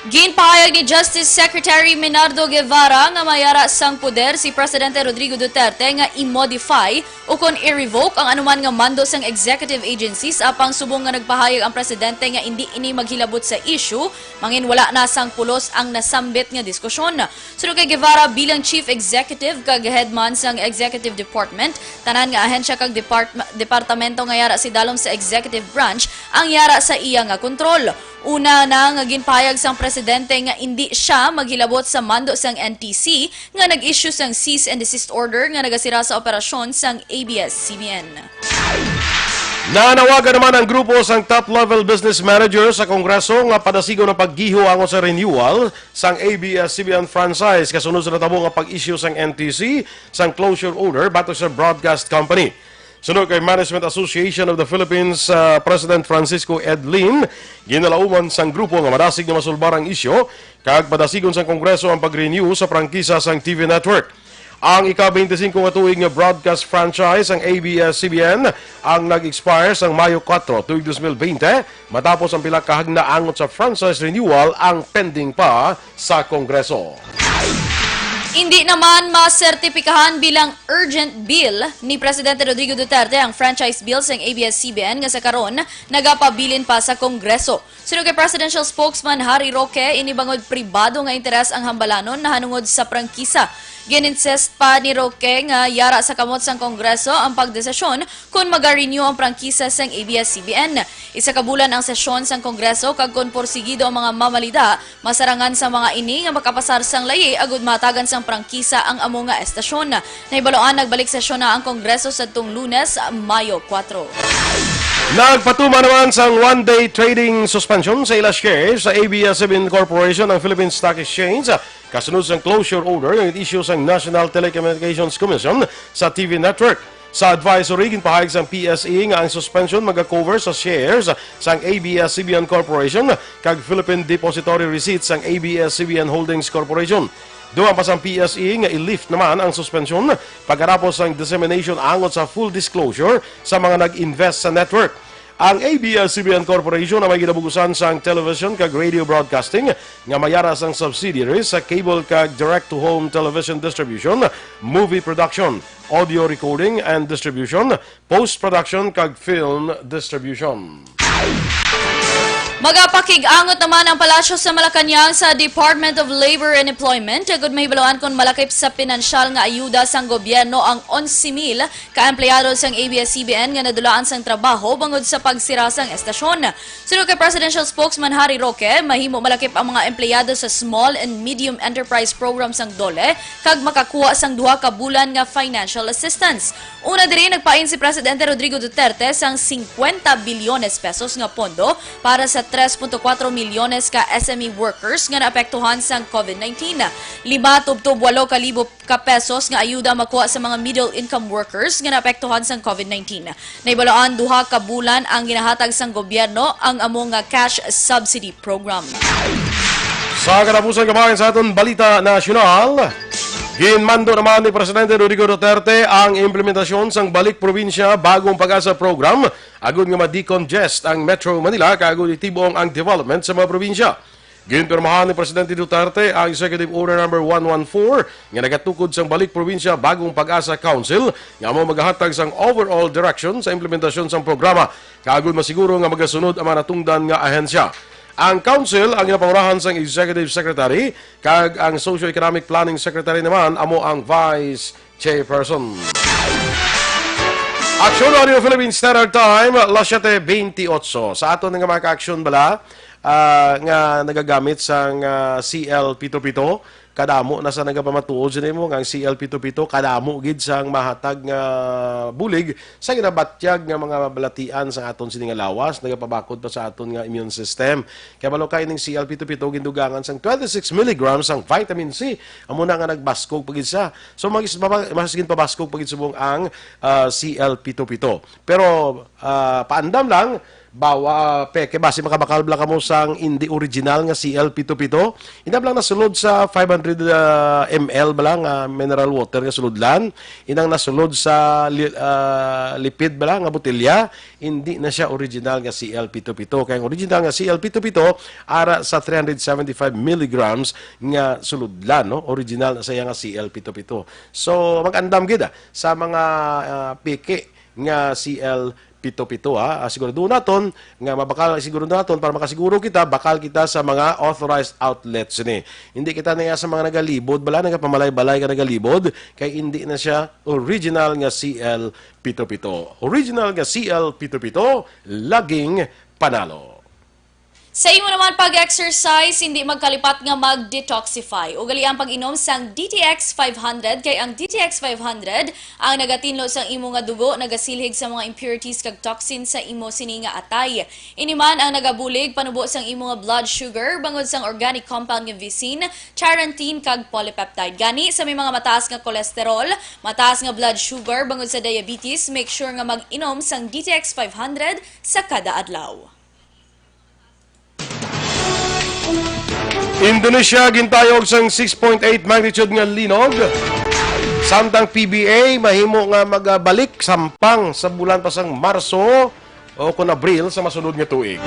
Ginpahayag ni Justice Secretary Menardo Guevara nga mayara sang poder si Presidente Rodrigo Duterte nga i-modify ukon i-revoke ang anuman nga mando sang executive agencies apang subong nga nagpahayag ang presidente nga indi ini maghilabot sa issue, mangin wala na sang pulos ang nasambit nga diskusyon. Suno kay Guevara, bilang Chief Executive kag head man sang Executive Department, tanan nga ahensya kag departm- departamento nga yara si dalom sa executive branch ang yara sa iya nga kontrol. Una na nga ginpahayag sang presidente nga indi siya maghilabot sa mando sang N T C nga nag-issue sang cease and desist order nga nagasira sa operasyon sang A B S C B N. Nanawagan naman ang grupo sang top-level business manager sa Kongreso nga padasigon ang paggiho angot sa renewal sang A B S C B N franchise kasunod sa natabo nga pag-issue sang N T C sang closure order batok sa broadcast company. Suno kay Management Association of the Philippines uh, President Francisco Edlin, ginalauman sang grupo nga madasig nga masulbar ang isyu kag padasigon sang Kongreso ang pag-renew sa prangkisa sang T V network. Ang ika-twenty-five nga tuig nga broadcast franchise ang A B S C B N ang nag-expire sang Mayo kuwatro, tuig dos mil bente, matapos ang pila ka hagna angot sa franchise renewal ang pending pa sa Kongreso. Indi naman masertipikahan bilang urgent bill ni Presidente Rodrigo Duterte ang franchise bill sang A B S C B N nga sa karon nagapabilin pa sa Kongreso. Suno kay Presidential Spokesman Harry Roque, ini bangod pribado nga interes ang hambalanon nahanungod sa prangkisa. Gin-insist pa ni Roque nga yara sa kamot sang Kongreso ang pagdesisyon kon maga-renew ang prangkisa sang A B S C B N. Isa ka bulan ang sesyon sang Kongreso, kag kon porsigido ang mga mamalida, masarangan sa mga ini nga makapasar sang layi agud matagan sang prangkisa ang amo nga estasyon. Nahibaluan, nagbalik sesyon na ang Kongreso sadtong Lunes, Mayo kuwatro. Nagpatuman naman sang one-day trading suspension sa ila shares sa A B S C B N Corporation ang Philippine Stock Exchange, kasunod sang closure order nga issue sang National Telecommunications Commission sa T V network. Sa advisory, ginpahayag sang P S E nga ang suspension maga-cover sa shares sang A B S C B N Corporation kag Philippine Depository Receipts sang A B S C B N Holdings Corporation. Dugang pa sang P S E nga i-lift naman ang suspension pagkatapos sang dissemination angot sa full disclosure sa mga nag-invest sa network. Ang A B S C B N Corporation ang may ginabugusan sang television kag radio broadcasting nga may ara sang subsidiaries sa cable kag direct-to-home television distribution, movie production, audio recording and distribution, post-production kag film distribution. Magapakig-angot naman ang palasyo sa Malacañang sa Department of Labor and Employment agud mahibaluan kon malakip sa pinansyal nga ayuda sang gobyerno ang onse mil ka empleyado sang A B S C B N nga nadulaan sang trabaho bangod sa pagsira sang estasyon. Suno kay Presidential Spokesman Harry Roque, mahimo malakip ang mga empleyado sa Small and Medium Enterprise Program sang DOLE kag makakuha sang duha ka bulan nga financial assistance. Una diri, nagpain si Presidente Rodrigo Duterte sang singkwenta bilyones pesos nga pondo para sa tres punto kuwatro milyones ka S M E workers nga naapektuhan sang COVID nineteen. Lima tubtob walo ka libo ka pesos nga ayuda makuha sa mga middle income workers nga naapektuhan sang COVID nineteen. Nahibaluan, duha ka bulan ang ginahatag sang gobyerno ang amo nga cash subsidy program. Sa katapusan, kabahin, sa aton balita nasyonal, ginmando naman ni Presidente Rodrigo Duterte ang implementasyon sang Balik Probinsya Bagong Pag-asa program agud nga ma-decongest ang Metro Manila kag agud itib-ong ang development sa mga probinsya. Ginpirmahan ni Presidente Duterte ang Executive Order Number one one four nga nagatukod sang Balik Probinsya Bagong Pag-asa Council nga amo magahatag sang overall direction sa implementasyon sang programa kag agud masiguro nga magasunod ang mga natungdan nga ahensya. Ang council ang ginapangunahan sang Executive Secretary kag ang Socio-Economic Planning Secretary naman amo ang Vice Chairperson. Aksyon Radio Philippine Standard Time, las siete veintiocho. Sa aton nga mga ka-aksyon bala, ah, nga nagagamit sang, ah, C L pito pito, kadamo na sa nagapamatuod sa nimo nga ang C L pito pito kadamo gid sang mahatag nga bulig sa ginabatyag nga mga balatian sa aton sini nga lawas, nagapabakod pa sa aton nga immune system. Kay balo ka ining C L pito pito gindugangan sang twenty-six milligrams sang vitamin C, amo na nga nagbaskog pa gid siya. So, mas, mas ginpabaskog pa gid subong ang, ah, C L pito pito. Pero, ah, paandam lang, bawa, peke, basi makabakal lang kamo sang indi original nga C L pito pito. Inam lang nasulod sa five hundred, ah, M L bala nga mineral water nga sulodlan. Inang nasulod sa li-, ah, lipid bala nga botelya. Hindi na siya original nga C L pito pito. Kay ang original nga C L pito pito, ara sa three hundred seventy-five milligrams nga sulodlan, no? Original na siya nga C L pito pito. So, mag-andam gid, ah, sa mga, ah, peke nga C L pito pito, ha. Ah, sigurado naton nga mabakal, sigurado naton para makasiguro kita, bakal kita sa mga authorized outlets ni. Hindi kita naya sa mga nagalibod bala, nagapamalay-balay ka nagalibod, kay hindi na siya original nga C L pito pito. Original nga C L pito pito, laging panalo. Sa imo naman pag-exercise, hindi magkalipat nga mag-detoxify. Ugali ang pag-inom sang D T X five hundred, kay ang D T X five hundred ang nagatinlo sang imo nga dugo, nagasilhig sa mga impurities kag toxin sa imo sini nga atay. Ini man ang nagabulig panubo sang imo nga blood sugar bangod sang organic compound nga visin, charantin kag polypeptide. Gani, sa may mga mataas nga cholesterol, mataas nga blood sugar bangod sa diabetes, make sure nga mag-inom sang D T X five hundred sa kada adlaw. Indonesia gintayog sang six point eight magnitude nga linog. Samtang P B A mahimo nga magabalik sampang sa bulan pa sang Marso o kon Abril sa masunod nga tuig.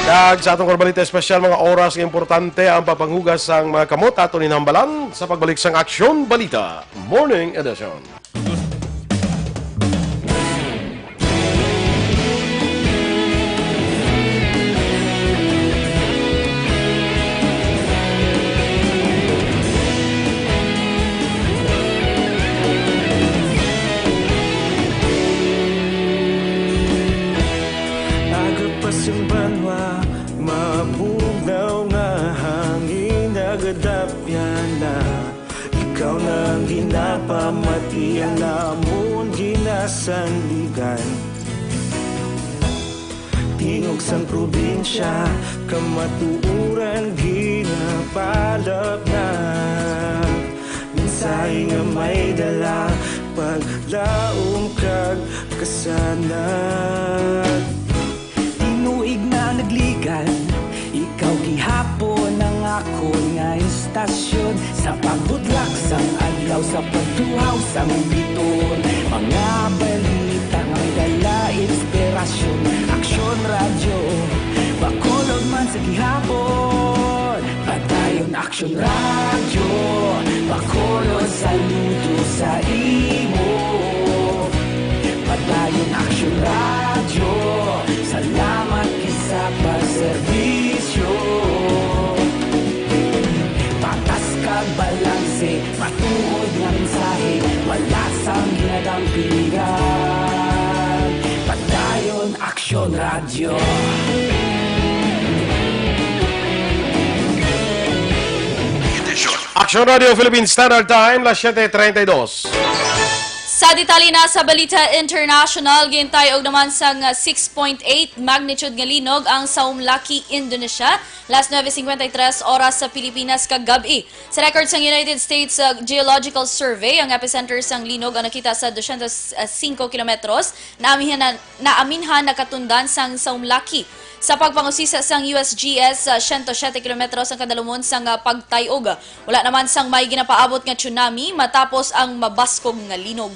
Kag sa atong balita espesyal, mga oras nga importante ang pagpanghugas sang mga kamot, aton hinambalan sa pagbalik sang Aksyon Balita Morning Edition. Agapas ang banwa, mabugnaw nga hangin, nagadapyan na. Ikaw na ang ginapamati, ang amon ginasandigan. Tingog sang probinsya, kamatuoran ginapalapnag. Mensahe nga may dala, paglaom kag kasanag. Tinuig na nagligan, ikaw gihapon ang akon nga istasyon. Sa pagbutlak sang adlaw, sa pagtuhaw sang biton, mga balita nga may dala inspirasyon. Aksyon Radyo, Bacolod man sa gihapon. Padayon Aksyon Radyo, Bacolod, saludo sa imo. Padayon Aksyon Radyo, salamat gid sa pagserbisyo. Patas kag balanse, matuod nga mensahe, wala sang ginadampigan. Padayon Aksyon Radyo. Aksyon Radio Philippine Standard Time, las siete treinta y dos. Sa detalye na sa balita international, gintay-og naman sang six point eight magnitude nga linog ang Saumlaki, Indonesia, las nuebe cincuenta y tres oras sa Pilipinas kagab-i. Sa record sang United States, uh, Geological Survey, ang epicenter sang linog ang nakita sa dosyentos singko kilometros, naaminhan, naaminhan nakatundan sang Saumlaki. Sa pagpangusisa sang U S G S, uh, siyento siyete kilometros ang kadalumon sang, uh, pagtay-og. Wala naman sang may ginapaabot nga tsunami matapos ang mabaskog nga linog.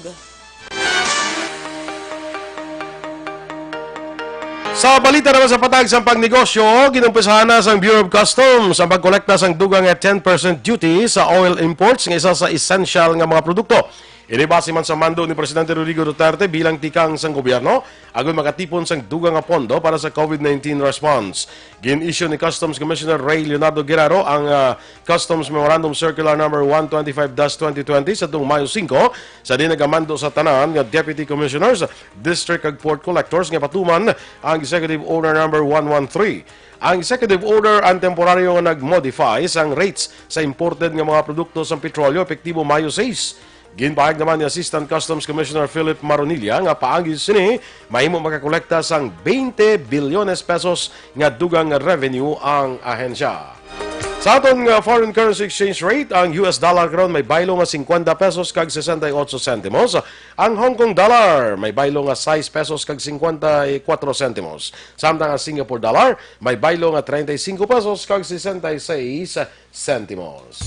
Sa balita naman sa patag sang pagnegosyo, ginumpisahan na sang Bureau of Customs ang pagkolekta sang dugang nga ten percent duty sa oil imports nga isa sa essential nga mga produkto. Ini base man sa mando ni Presidente Rodrigo Duterte bilang tikang sang gobyerno, agud makatipon sang dugang nga pondo para sa COVID nineteen response. Gin-issue ni Customs Commissioner Ray Leonardo Guerrero ang, ah, Customs Memorandum Circular Number one twenty-five dash twenty twenty sa tuong Mayo singko, sa diin nagamando sa tanan nga Deputy Commissioners, District kag Port Collectors nga patuman ang Executive Order Number one one three. Ang Executive Order ang temporaryo nga nag-modify sang rates sa imported nga mga produkto sang petrolyo epektibo Mayo sais. Ginpahayag naman ni Assistant Customs Commissioner Philip Maronilla nga paagi sini, mahimo makakolekta sang twenty bilyones pesos nga dugang nga revenue ang ahensya. Sa aton nga foreign currency exchange rate, ang U S dollar karon may baylo nga singkwenta pesos kag sesenta y ocho sentimos. Ang Hong Kong dollar may baylo nga sais pesos kag singkwenta y kuwatro sentimos. Samtang ang Singapore dollar may baylo nga treinta y cinco pesos kag sesenta y seis sentimos.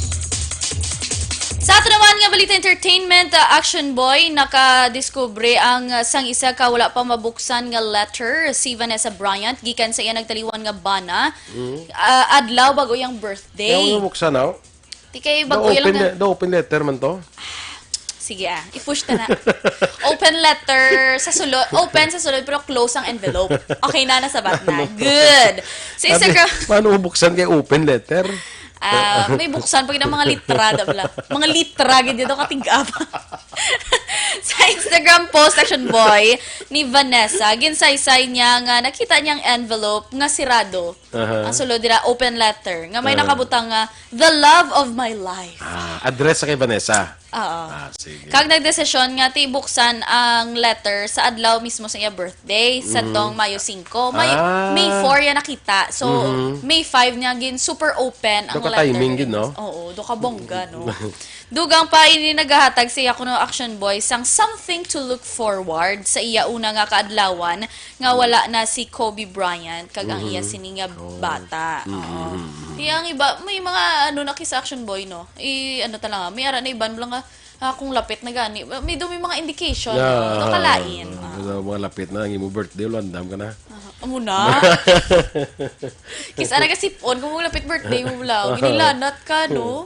Sa ato naman nga balita entertainment, uh, Action Boy, nakadiskubre ang, uh, sang isa ka wala pa mabuksan nga letter, si Vanessa Bryant, gikan sa iya nagtaliwan nga bana, uh, adlaw bag-o iyang birthday. Kaya mo buksan, aw? Di kay bag-o open lang. The open letter man to? Sige, ah, i-push ta na. Open letter sa sulod, open sa sulod, pero close ang envelope. Okay na, nasabat na. Good. Sa Instagram. Paano mo buksan kay open letter? Ah, may buksan pag ng mga litra, dabla. Mga litra, gid dito, katigap. Sa Instagram post, Action Boy, ni Vanessa, ginsaysay niya nga nakita niyang envelope nga sirado. Aha. Ang sulod dira, open letter, nga may nakabutang nga, "The love of my life." Ah, address sa kay Vanessa. Oo. Ah, sige. Kag nagdesisyon nga ti buksan ang letter sa adlaw mismo sa iya birthday, sa tong Mayo singko. May, May four ya nakita. So, May five niya gin super open ang letter. Do ka timing gid, no? Oo, do ka bongga, no? Dugang pa ini nagahatag sa iya kuno, Action Boy, sang something to look forward sa iya una nga kaadlawan nga wala na si Kobe Bryant kag ang iya sini nga bata. Oo. Iya ang iba, may mga ano na kay sa Action Boy, no? I, ano talaga, may ara na iban lang nga, ah, kung lapit na gani. May do may mga indication, no? Nakalain. Ah, mga lapit na ang imo birthday, wala andam ka na. Aha. Amo na. Kis-a nagasipon kung malapit birthday mo, bala. Ginilanat ka, no?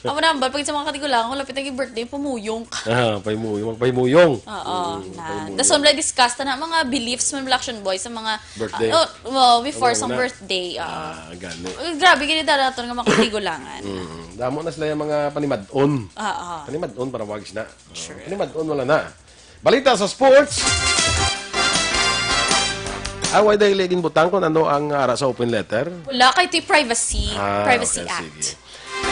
Amo na, ambal, pag sa mga katigulangan, kung lapit ang birthday, pamuyong ka. Ah, pahimuyong, magpahimuyong. Oo, Mm, na. pahimuyong. Dason, wala discuss ta na mga beliefs man, Action Boy, sa mga, Birthday. ah, oh, well, before Ano sang na? birthday, ah. Ah, gani. Eh, grabe, gini dara nato nga mga katigulangan. Mm. Damo na sila yung mga panimad-on. Ah, ah. Panimad-on para wag sila. True. Panimad-on wala na. Balita sa sports. Ah, why dahil ginbutang kung ano ang ara sa open letter? Wala kay ti privacy, Ah, Privacy okay, Act. sige.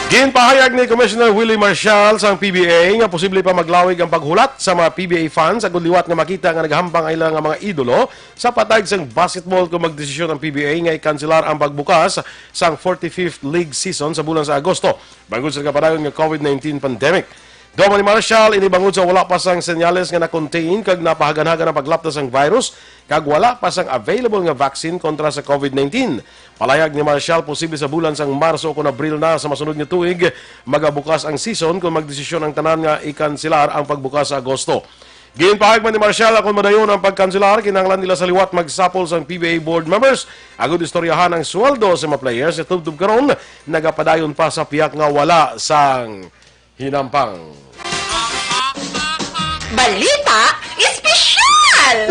Ginpahayag ni Commissioner Willie Marshall sang P B A nga posible pa maglawig ang paghulat sa mga P B A fans agud liwat nga makita nga nagahambal ang ila nga mga idolo sa patag sang basketball kung magdesisyon ang P B A nga ikanselar ang pagbukas sang forty-fifth league season sa bulan sa Agosto bangod sa nagapadayon nga COVID nineteen pandemic. Duman ni Marshall, ini bangod sa wala pa sang senyales nga na-contain kag napahaganhagan ang paglapta sang virus, kag wala pa sang available nga vaccine kontra sa COVID nineteen. Palayag ni Marshall, posible sa bulan sang Marso o kon Abril na sa masunod nga tuig, magabukas ang season kon magdesisyon ang tanan nga ikanselar ang pagbukas sa Agosto. Ginpahayag man ni Marshall, akon madayon ang pagkanselar, kinahanglan nila sa liwat magsapol sang P B A board members agud istoryahan ang sweldo sa mga players nga tubtob karon nagapadayon pa sa pihak nga wala sang hinampang. Balita Espesyal!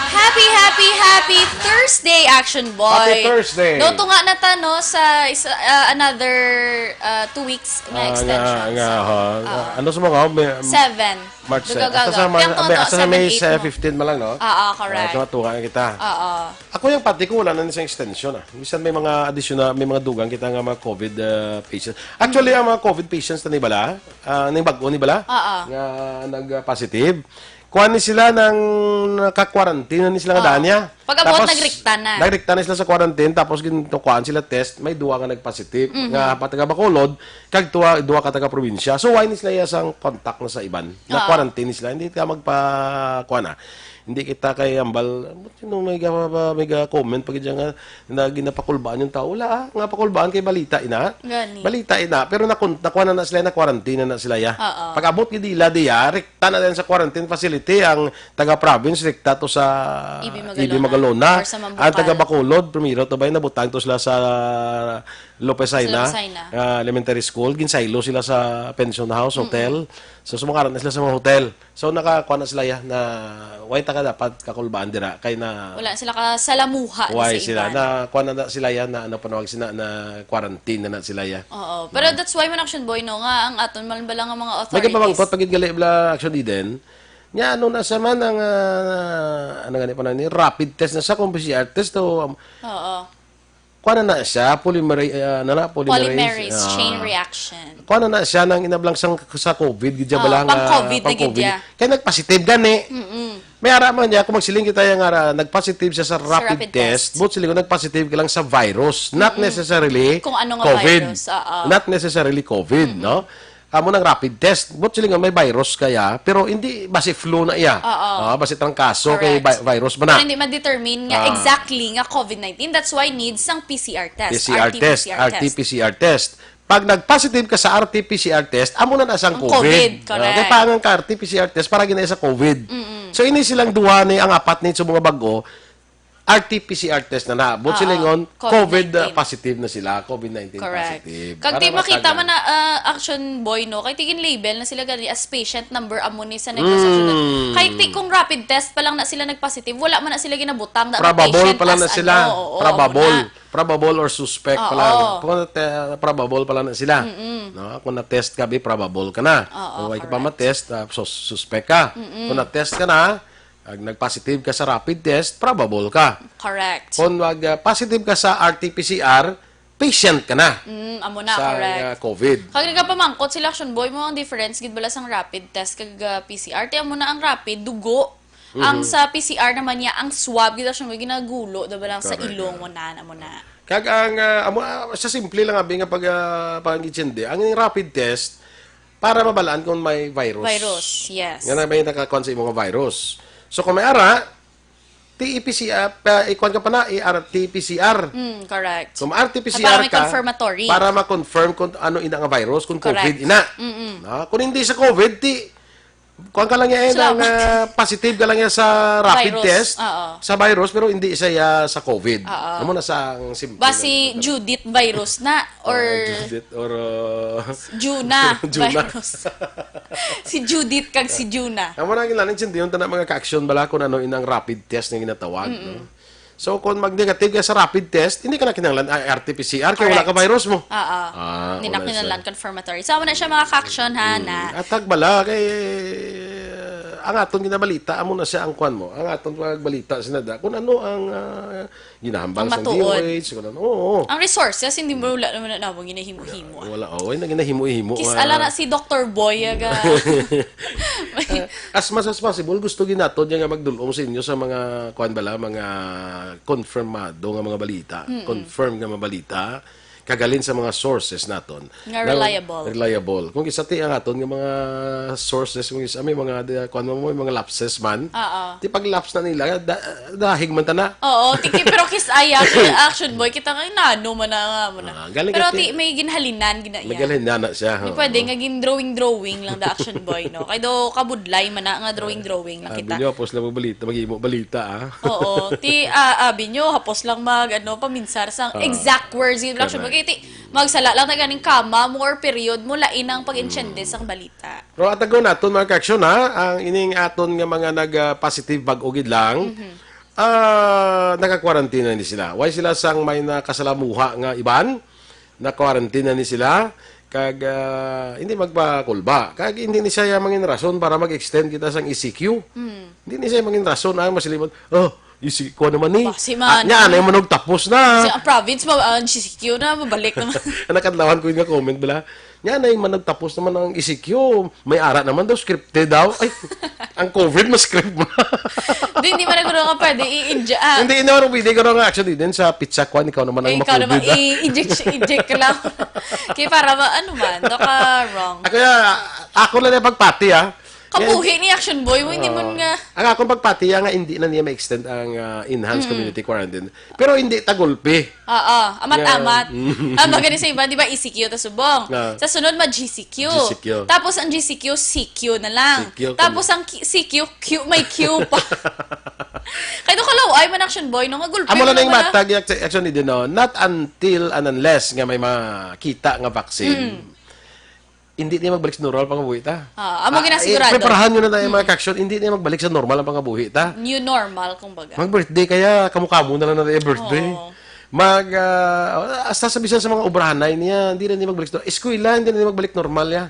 Happy, happy, happy Thursday, Action Boy! Happy Thursday! No, tunga na ta, no, sa isa, ah, another, ah, two weeks na Ah, extension nga, nga, sa ha? Ah. Ano sa mga, may, Seven. March Duga, seven. Hasta gaga. sa mga, Kaya may, todo, hasta sa May seven, eight, no? fifteen man lang, no? Ah, ah, correct. Ah, tunga-tunga na kita. Ah, ah. Ako yung pati ko, wala na ni sa extension, ah. Bisan may mga additional, may mga dugang kita nga mga COVID, ah, patients. Actually, Mm. ang mga COVID patients na ni bala, ah, ning bag-o ni bala, Ah, ah. nga nag-positive, kuha ni sila ng naka-quarantine na ni sila nga Oo. daan niya. Pag abot, Tapos, nagrikta na. nagrikta na sila sa quarantine, tapos gintukuan sila test, may duwa nga nag-positive, Mhm. nga pa taga Bacolod, kag tuwa, duwa ka taga probinsya. So, why ni sila iya sang contact na sa iban? Oo. Na-quarantine ni sila, hindi ka magpa-, kuha na. Hindi kita kay ambal, ba't yun nung may ga-, may ga-comment pa gid nga na ginapakulbaan yung tao? Wala, ah, nga pakulbaan kay balita ina. Gani. Balita ina, pero nakun-, nakuha na, na sila, na-quarantine na, na sila ya. Oo. Pag abot gid ila diya, rikta na din sa quarantine facility ang taga-province, rikta to sa E B Magalona. E B Magalona. Or sa Mambupal. Ang taga Bacolod, primero to ba, nabutang to sila sa Lopez Sa Jaena, Lopez Jaena. ah, Elementary School, ginsaylo sila sa pension house, Mm-mm. hotel. So, sumangaran na sila sa mga hotel. So, nakakuha na sila ya na, why ta ka dapat kakulbaan dira? Kay na Wala sila kasalamuha na why sa sila? iban. Na, kuha na, na sila ya na, ano, panawag sila, na quarantine na, na sila ya. Oo. Pero Mm. that's why man, Action Boy, no, nga ang aton man bala nga mga May authorities. kapamangkot, pag gali bala, Action Eden, nga ano na sa man ang, ah, ano gani pa na ni, rapid test na sa kung P C R test o, um, Oo. Kuha na na siya, polymera-, ah, na na, polymerase, Polymerase, ah. chain reaction. Kuha na na siya nang inablang sang, sa COVID, gid siya Oh, bala nga pang-COVID na gid pang-COVID. siya. Kaya nagpositive gani. Mm-mm. May ara man niya, kung magsiling kita yung ara, nagpositive siya sa Sa rapid rapid test, test. but siling ko nagpositive ka lang sa virus, not Mm-mm. necessarily Kung ano nga COVID. virus, oo. Not necessarily COVID, Mm-mm. no? Amo nang rapid test. But siling nga may virus kaya, pero hindi basi flu na iya. Oo. Ah, basi trangkaso kay Correct. vi-, virus ba na? Pero hindi ma-determine nga Ah. exactly nga COVID nineteen. That's why need sang P C R test, P C R R T P C R test, test. R T P C R test. Pag nag-positive ka sa R T P C R test, amo na na sang Ang COVID. COVID, Ah, correct. kay pangan ka R T P C R test para ginay sa COVID. Mm-mm. So, ini silang duha ni ang apat ni sa mga bag-o, R T P C R test na na. But Oo. silingon, COVID COVID, nineteen. uh, positive na sila. COVID nineteen Correct. positive. Kag Para di makita matag-, man na, uh, Action Boy, no? Kay tigin label na sila gani as patient number amo ni sa Negros Mm. Occidental. Kay ti-, kung rapid test pa lang na sila nagpositive, wala man na sila ginabutang na Probable patient pa lang as na sila. ano, oo, Probable. amo na. Probable or suspect pa Oo. lang. Kung te-, probable pa lang na sila. Mm-mm. No? Kung na-test ka, be, probable ka na. Oo, Kung wala ka pa correct. ma-test, ah, sus-, suspect ka. Mm-mm. Kung na-test ka na, ag nag-positive ka sa rapid test, probable ka. Correct. Kung mag, ah, positive ka sa R T P C R, patient ka na Mm, amo na, sa, correct. ah, COVID. Kag nagapamangkot sila, Action Boy, mo ang difference gid bala sang rapid test kag, ah, P C R? Ti amo na ang rapid, dugo. Ang Mhm. sa P C R naman niya, ang swab gid, Action Boy, ginagulo, diba lang sa Correct, ilong ah. mo na, amo na. Kag ang, ah, amo, ah, sa simple lang, abi nga pag, ah, pangitsindi, ang rapid test, para mabalaan kung may virus. Virus, yes. Nga na may nakakuan sa imong virus. So, kung may ara, T P C R, pa, ikuan ka pa na, i-R T P C R. Mm, correct. Kung R T P C R Para may ka, confirmatory. para ma-confirm kung ano ina nga virus, kung Correct. COVID ina. Mm-mm. Na, kung hindi sa COVID, ti, Kuan ka lang yan, ang, Salamat. ah, positive ka lang yan sa rapid Virus. test, Oo. sa virus, pero hindi siya sa COVID. Oo. Amo na sa ang simple. Basi Judith virus na or Ah, Judith or, ah, Juna, Juna. Virus. Si Judith kag si Juna. Amo na ang intindiyon ta na mga ka-action bala kung ano inang rapid test nga ginatawag, no? So, kung mag-negative ka sa rapid test, hindi ka na kinahanglan ang R T P C R kaya wala ka Correct. virus mo. Oo. Ah, Hindi na wala kinahanglan siya. confirmatory. So, amo na siya mga ka-action ha na. Atag bala kay ang aton ginabalita amo na siya ang kwan mo. Ang aton pagbalita sinada kung ano ang ah, ginahambal Ang sa matuod. D O H, kung ano. Oo. Ang resources, hindi mo wala naman na namang ginahimo-himo. Wala, oh, wala na ginahimo-himo. Kis ah. Ala na si Doctor Boy, aga. As much as possible, gusto ginatod niya nga magdulong sa inyo sa mga, kuan bala, mga konfirmado nga mga balita, confirm nga mga balita, kagalin sa mga sources naton. Nga reliable. Reliable. Kung isa ti ang aton nga mga sources, kung isa may mga, di- kuan mo, may mga lapses man, Oo. ti pag lapse na nila, da, dahig man ta na. Oo, tiki, pero kis ay action, action boy, kita nga nano man na nga mo na. Ah, galing Pero ka, ti, may ginhalinan, gina May galing na na siya. Di Oo. pwede nga gin drawing-drawing lang the action boy, no? Kay do kabudlay man na nga drawing-drawing lang Ah, kita. Binyo, hapos lang mabalita, mag-imo balita, ah. Oo, ti ah, abi nyo, hapos lang mag ano, paminsar sang Ah, exact words yung action boy. correct. Kaya ti, magsala lang na ganing kama mo or period mo, lain ang pag-intindi sang balita. Pero atagon naton mga ka-action ha, ang ining aton nga mga nag-positive bag-o gid lang, ah, nagakwarantina ni sila. Why sila sang may nakasalamuha nga iban? Nakwarantina ni sila. Kag ah, hindi magpakulba. Kag hindi ni siya mangin rason para mag-extend kita sang E C Q. Hindi ni siya mangin rason ang masilimon. Oh, E C Q naman ni. Basi man. Ah, nya, ano yung manog tapos na. Sa province mo, ang G C Q na, mabalik naman. Ang nakadlawan ko yung nga comment bala. Nya na yung manog tapos naman ang E C Q. May ara naman daw, scripted daw. Ay, ang COVID mas script mo. Di, hindi man ako nga pwede i-inject. Ah, Hindi, hindi naman pwede ko nga actually din sa pizza kwan, ikaw naman ang eh, ikaw naman, ma-COVID na. i-inject, inject ka lang. Kaya para ma, ano man, do ka wrong. Ako ya, ako lang yung pagpati ah. Kabuhi ni Action Boy mo, hindi mo nga. Ang akong pagpati ah, nga hindi na niya ma-extend ang ah, enhanced community quarantine. Pero hindi tagulpi. Oo, amat-amat. Yeah. Mm. Ah, magani sa iba, di ba, E C Q ta subong. Ah. Sa sunod, mag-G C Q. G C Q. Tapos ang G C Q, C Q na lang. C Q kami. Tapos ang Q- C Q, Q, may Q pa. Kaya doon kalaw, ay man Action Boy, no? Nga gulpi Amo mo lang yung naman na. matag, actually, din, no? Not until and unless nga may makita nga vaccine. Hindi niya magbalik sa normal pangabuhi ta. Ah, amo Ah, ginasigurado. eh, preparahan nyo na tayo mga ka-action. Hindi niya magbalik sa normal ang pangabuhi ta. New normal, kumbaga. Mag-birthday kaya, kamo-kamo na lang na tayo birthday. Oo. Mag, ah, hasta sa bisan sa mga obrahanay niya, hindi na niya magbalik. Eskwela, hindi na niya magbalik normal ya.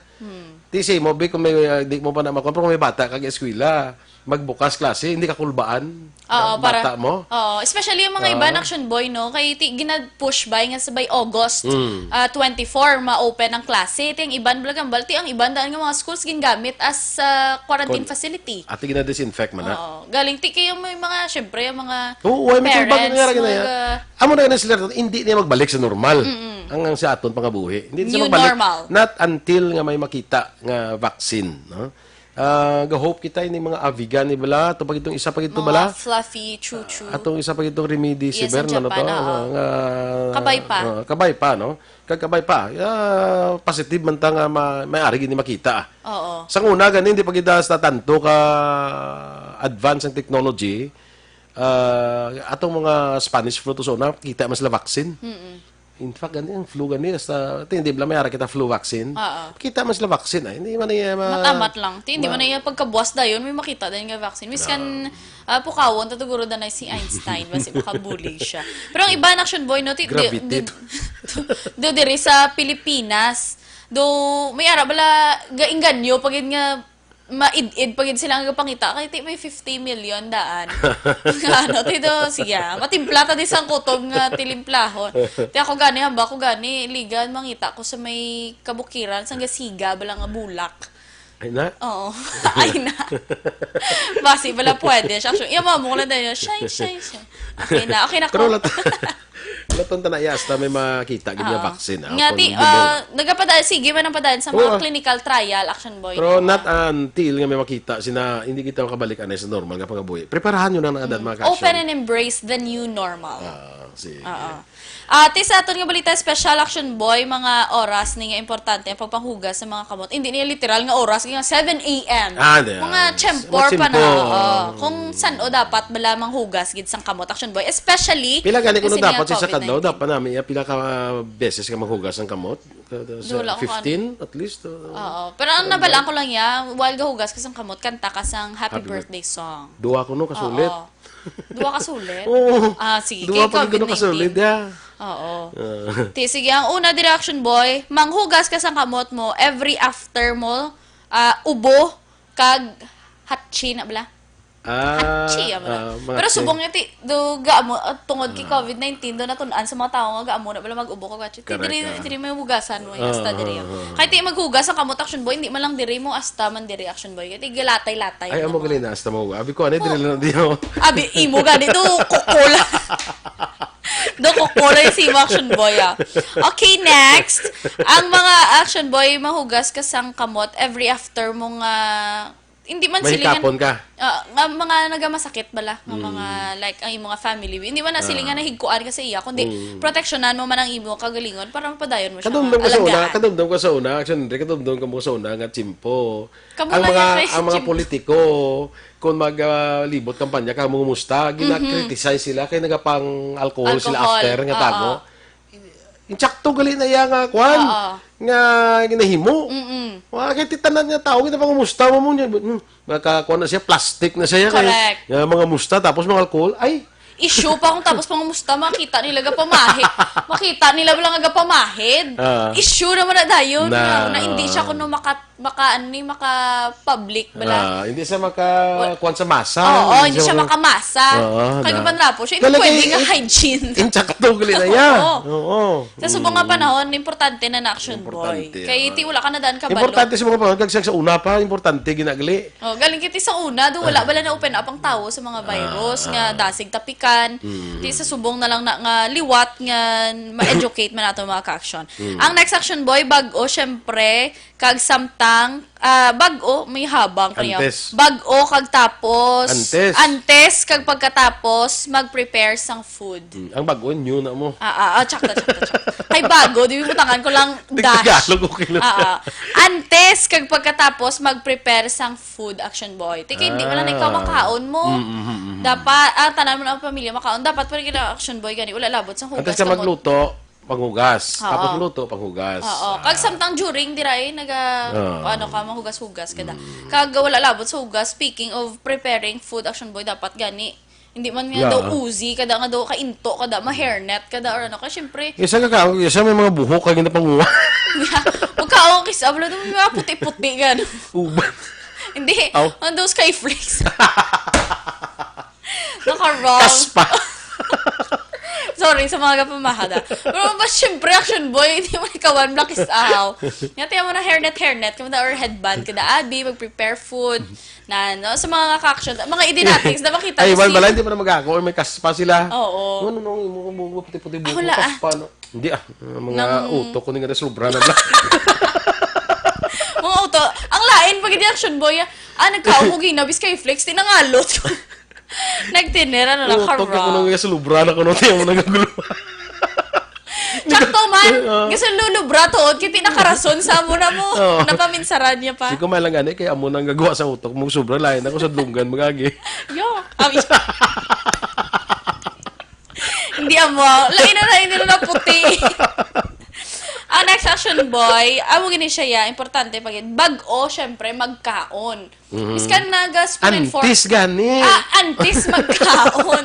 Ti say mo, Bi, kung may, ah, di mo pa na makuha, pero kung may bata kag eskwela, magbukas klase, hindi ka kulbaan. Oo, Ang para, bata mo. Oo, especially yung mga Oo. iba na Action Boy, no? Kay ti, gina-push by nga sa by August Mm. ah, twenty-four, ma-open ang klase. Ti ang iban, balagambal, ti ang iban daan nga mga schools gingamit as ah, quarantine Kon- facility. Ati gina-disinfect man na. Oo. Galing ti kayo may mga, syempre, yung mga Oo, why may parents, kulbaan nga rin na mga, yan? Amo na yun sila, hindi niya magbalik sa normal. Ang, ang sa aton pangabuhi. Hindi siya New magbalik. normal. Not until nga may makita nga vaccine, no? Ah, ga-hope kita ini mga Avigan ni bala, ato pag itong isa pag ito mga bala. Fluffy, choo-choo. Atong isa pag itong remedy si Yes, ang Bern, ano to? Japan, oo. Ah, Kabay pa. Ah, kabay pa, no? Kagkabay pa. Ah, positive man ta nga ma may ari gini makita. Oo. Sa una gani hindi pa gid sa tanto ka advance ang technology. Ah, atong mga Spanish flu to sa una, kita man sila vaccine. In fact, gani ang flu gani, hasta, ti, hindi bala may ara kita flu vaccine. Oo. Kita man sila vaccine, ay, hindi man iya ma- Matamat lang. Ti, hindi ma- man na iya pagkabuas dayon, may makita din nga vaccine. Miskan, ah, pukawon, tatuguro danay si Einstein, basi makabulig siya. Pero ang iba na Action Boy, no, ti, di, Gravity. di, do diri sa Pilipinas, do, may ara bala, gainganyo, pagid nga, maid-id pagid sila nga pangita kay ti may fifty million daan. Nga ano, ti do, sige, ah, matimpla ta di sang kutob nga tilimplahon. Ti ako gani, hamba ko gani, ligan, mangita ko sa may kabukiran, sang gasiga, bala nga bulak. Ay na? Oo. Ay na. Basi bala pwede siya. Iya mo mo lang tayo. Shine, shine, shine. Okay na, okay na Pero ko. lat laton ta na iya, hasta may makita gid nga Oo. vaccine, ah, Nga kung ti, hindi ah, mo- nagapadaan, sige man ang padaan sa Oo, mga ah. clinical trial, Action Boy. Pero Oo. Not until nga may makita sina hindi kita makabalik anay sa normal nga pangabuhi. Preparahan nyo na ang adan, mga Open ka-action. And embrace the new normal. Ah, sige. Oo. Ati sa aton nga balita, special action boy, mga oras ni nga importante ang pagpanghugas sa mga kamot. Hindi niya literal nga oras, nga seven a m. Ah, di, Mga ah, tiyempo mga pa na. tiyempo. Oo. Kung san-o dapat bala manghugas gid sang kamot, action boy. Especially, Pila gani kuno kasi niya dapat sa isa ka COVID adlaw? nineteen. Dapat namin iya pila ka beses ka maghugas ang kamot? Kada sa Wala ko fifteen, at least, uh, Oo. Pero ang ano? nabalaan ko lang niya, while gahugas ka sang kamot, kanta ka sang happy Happy birth- birthday song. Dua kuno ka sulit. Oo. Dua ka sulit? Oo. Ah, sige. Dua Kay pa gid kuno ka sulit, covid nineteen. yeah. Oo. Ah. Ti, sige, ang una diri, action boy, manghugas ka sang kamot mo every after mo, ah, ubo, kag hatchi na bala. Ah, Hatchi, amo na. ah, mga Pero hatchi. subong niya, ti, do, gaamo, ah, tungod kay Ah. covid nineteen, do natun-an sa mga tao nga gaamo na bala mag-ubo kag hatchi. Ti, Correct, diri, ah. diri may hugasan mo, Ah, hasta diri. ah, ah. Kay ti maghugas ang kamot, action boy, hindi man lang diri mo, hasta man diri, action boy. Kay ti galatay-latay Ay, na amo mo. gali na, hasta mo. Abi ko, ano, diri Oh. lang, di, no? Abi, imo gani, do, kuko lang. Do, kuko lang si imo, action boy, ah. Okay, next. Ang mga action boy, mahugas ka sang kamot every after mo nga, hindi man silingan. Mahikapon ka. Ah, nga mga nagamasakit bala, nga Mm. mga, like, ang imo nga family. Hindi man na silingan Ah. na higkuan ka sa iya, kundi Mm. proteksyonan mo man ang imo kagalingon para mapadayon mo siya Kadumdum nga ka sa una, alagaan. kadumdum ka sa una, action, Andre, kadumdum ka mo sa una nga tiyempo. Kamo Ang man mga, nga, ang mga Jim. politiko, kung mag, ah, libot kampanya, kamo musta, gina-criticize Mhm. sila kay nagapang-alcohol sila Alcohol, after nga oo. tago. Insakto gali na iya nga, kwan, Oo. nga ginahimo. Mm-mm. Wa kay ti tanan nga tawo, kita pangumusta mo mo niya. Hmm, maka, kwan na siya, plastic na siya. Kay, Correct. nga mga musta, tapos mga alcohol, ay, Issue pa kung tapos pangumusta, makita nila gapamahid. Makita nila wala nga gapamahid. Ah. Issue naman na dayon. Na. Na, na hindi siya kuno maka, maka, ano ni, maka public bala. Ah, hindi siya maka Wa- kuwan sa masa. Oo, hindi Hindi siya siya maka- makamasa. Oo, Kaya na. man rapo siya, hindi Talaga pwede i-, nga i-, hygiene. Insakto gali na iya. Oo. Oo. Sa subong nga Mm. panahon, importante na na action boy. Importante, Kay oo. ti wala ka na daan ka Importante balo. sa mga panahon, kag siya sa una pa, importante ginagali. Oh, galing kiti sa una, do wala Ah. bala na open up ang tawo sa mga virus Ah, nga ah. dasig tapikan. Mm. Ti sa subong na lang na nga liwat nga ma-educate man ato mga ka-action. Mm. Ang next action boy, bag-o, syempre, kag samtang, ah, bag-o, may habang kaya. Antes. Bag-o kag tapos, Antes. antes kag pagkatapos, mag-prepare sang food. Mm. Ang bag-o, new na mo. Ah, ah, ah, tsakto, tsakto, tsakto. Kay bago, di mo tangan ko lang Di dash. Tagalog, okay lang. Ah, ah. Antes kag pagkatapos, mag-prepare sang food, action boy. Ti kay di man lang ikaw Ah. makaon mo. Mm, mm, mm, mm. Dapat, ah, tanan mo na ang pamilya makaon. Dapat pa rin ka action boy gani. Wala labot sa hugas Antes ka ka mo. magluto, panghugas. Oo. Tapos luto, panghugas. Oo. Ah. Kag samtang during, dira eh, naga, Ah. ano ka, mahugas-hugas ka da. Mm. Kag wala labot sa hugas, speaking of preparing food, action boy, dapat gani. Hindi man nga Yeah. daw uzi, kada nga daw kainto, kada ma-hairnet, kada or ano. Kaya syempre, Isa ka ka, isa may mga buhok, kaya ginapanguha. Magkaon, kis-, abla, may mga puti-puti, gano. Uban. Hindi, Aw. Ang daw skyflakes. Naka-wrong. Kaspa. Sorry sa mga kapamahada. Pero ba, syempre, action boy, hindi mo ikawan, black is ahaw. Nga tiyan mo na hairnet, hairnet, kumita or headband, kada abi, mag-prepare food, na, no? Sa mga ka-action, mga idinatics, na makita Ay, mo iwan si bala, hindi mo na mag-ako, or may kaspa sila. Oo. Ano, no, yung mga buhok, puti-puti Ah, buhok, wala, ah. kaspa, no? Hindi, ah, mga Nang utok ko nga sobra na lang. Mga utok. Ang lain, pag hindi action boy, ah, ah, nagkaon ko ginabi, skyflakes, tinangalot ko. Nagtinira na Utok ka nakarock. Kuno nga sulubra na kuno, tiyan mo nagagulo. Sakto man. Oo. Kasi lulubra to, kiti nakarason sa amo na mo. Oo. Napaminsaran niya pa. Di ko malang gani, kay amo nang gagawa sa utok mo, sobra lain ako sa dunggan, magagi. Yo. Abi. Hindi amo. Lain na, lain na na puti. Ang next action boy, amo gini siya, ya, importante pa gid. Bag-o, syempre, magkaon. Mhm. Biskan naga spoon and fork. Antes gani. Ah, antes magkaon.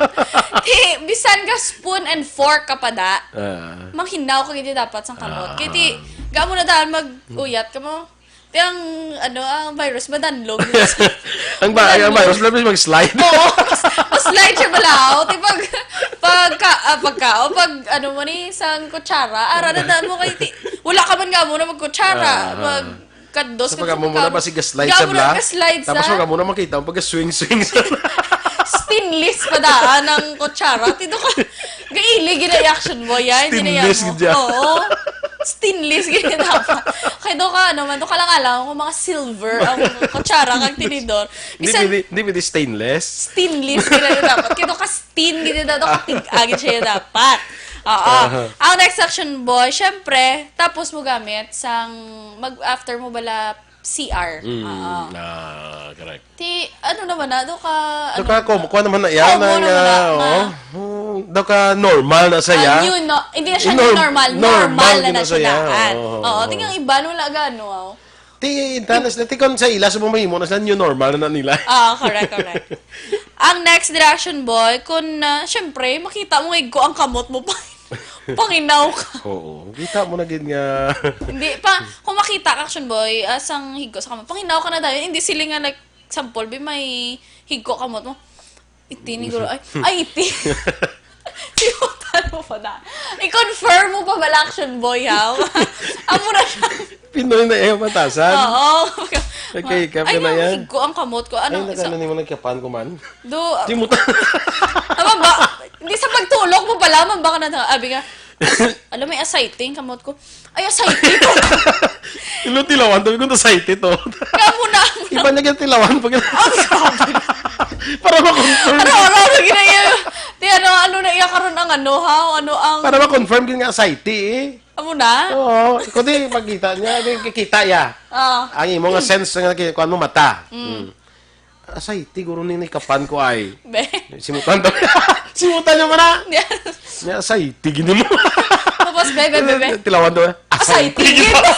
Ti, bisan ga spoon and fork ka pa da, Ah. manghinaw ka gid dapat sang kamot. Ah. Kay ti, ga mo na daan mag-uyat ka mo. Ti ang, ano, ang virus, madanlog. Ang ba-, ang Madanlog. virus, labi mag-slide. Oo, mas-, mas slide siya balaw. Ti pag, pagka, ah, pagka, o pag, ano mo ni, sang kutsara, ara na daan mo kay ti, wala ka man ga mo na magkutsara. Ah, ah. Mag-, Kaddos, Sa pag-amo mo na, basig ga-slide sa bla. Ga-slide sa. Tapos pag-amo na, makita mo, pag-swing-swing sa Stainless pa daan ang kutsara. Ti do ka, gaili, gina-action mo, ya, hindi na Stainless yan mo. gid yan. Oo. Stainless, gina dapat. Kaya do ka, ano man, do ka lang alam kung mga silver ang kutsara kag tinidor. Hindi Bisan pwede, hindi pwede stainless? Stainless, gina dapat. Kaya do ka stain, gina dapat. Do ka tig-a, gina siya dapat. Oo. Aha. Ang next action, boy, syempre, tapos mo gamit sang mag after mo bala C R. Mm, Oo. ah, correct. Ti, ano naman na, do ka, Do ano, ka, kom-, kuha naman na yan, common ang, naman na, ah, nga. oo. Hmm, do ka normal na sa Ah, iya. yun, no? Hindi na siya Nor-, normal. normal Normal na din na na siya siya. yan. Oo, Oo, oo. tingnan iba, no, wala gano, oh. Ti, in fairness na, ti, kung sa ila, sa mga mahimo na sila, new normal na nila. Ah, correct, correct. Ang next reaction, boy, kung, ah, syempre, makita mo, igko ang kamot mo, pa-, panginaw ka. Oo. Kita mo na gid nga. Hindi, pa, kung makita ka, action, boy, ah, sang higko sa kamot, panginaw ka na dayon. Hindi sila nga, like, sample, bi, may higko kamot mo. Iti ni Guro. Ay, ay, iti. Simutan mo pa na. I-confirm mo pa bala, action boy, ha? Amo na siya. Pinoy na iya batasan. Oo. Nagkahikap ka Ay, na yan. Higko ang kamot ko. Ano, Ay, isa naka-, ano nimo nagkapan ko man? Do, Simutan. Tama ba? Hindi sa pagtulog mo pala, man baka na, abi nga, alam mo, may ascites, kamot ko. Ay, ascites to. Ilo tilawan, sabi ko, ascites to. Kamo na, amo na. Iba na yung tilawan pag Oh, grabe. Para ma-confirm. Ano, ano, ano, gina-, iya, ti, ano, ano na iya karon ang ano, ha? Ano ang Para ma-confirm gid nga ascites, eh. Amo na? Oo. Kundi pagkita niya, di kikita ya. Ah. Ang imo nga sense nga ki-, kuwan mo, mata. Mm. Mm. Asay, ti, guro ni nikapan ko ay. Be. Simutan daw. Simutan niya man na. Yes. Niya, asay, ti, gini mo. Tapos, be, be, be, be. Tilawan daw, eh. Asay, ti, gini mo.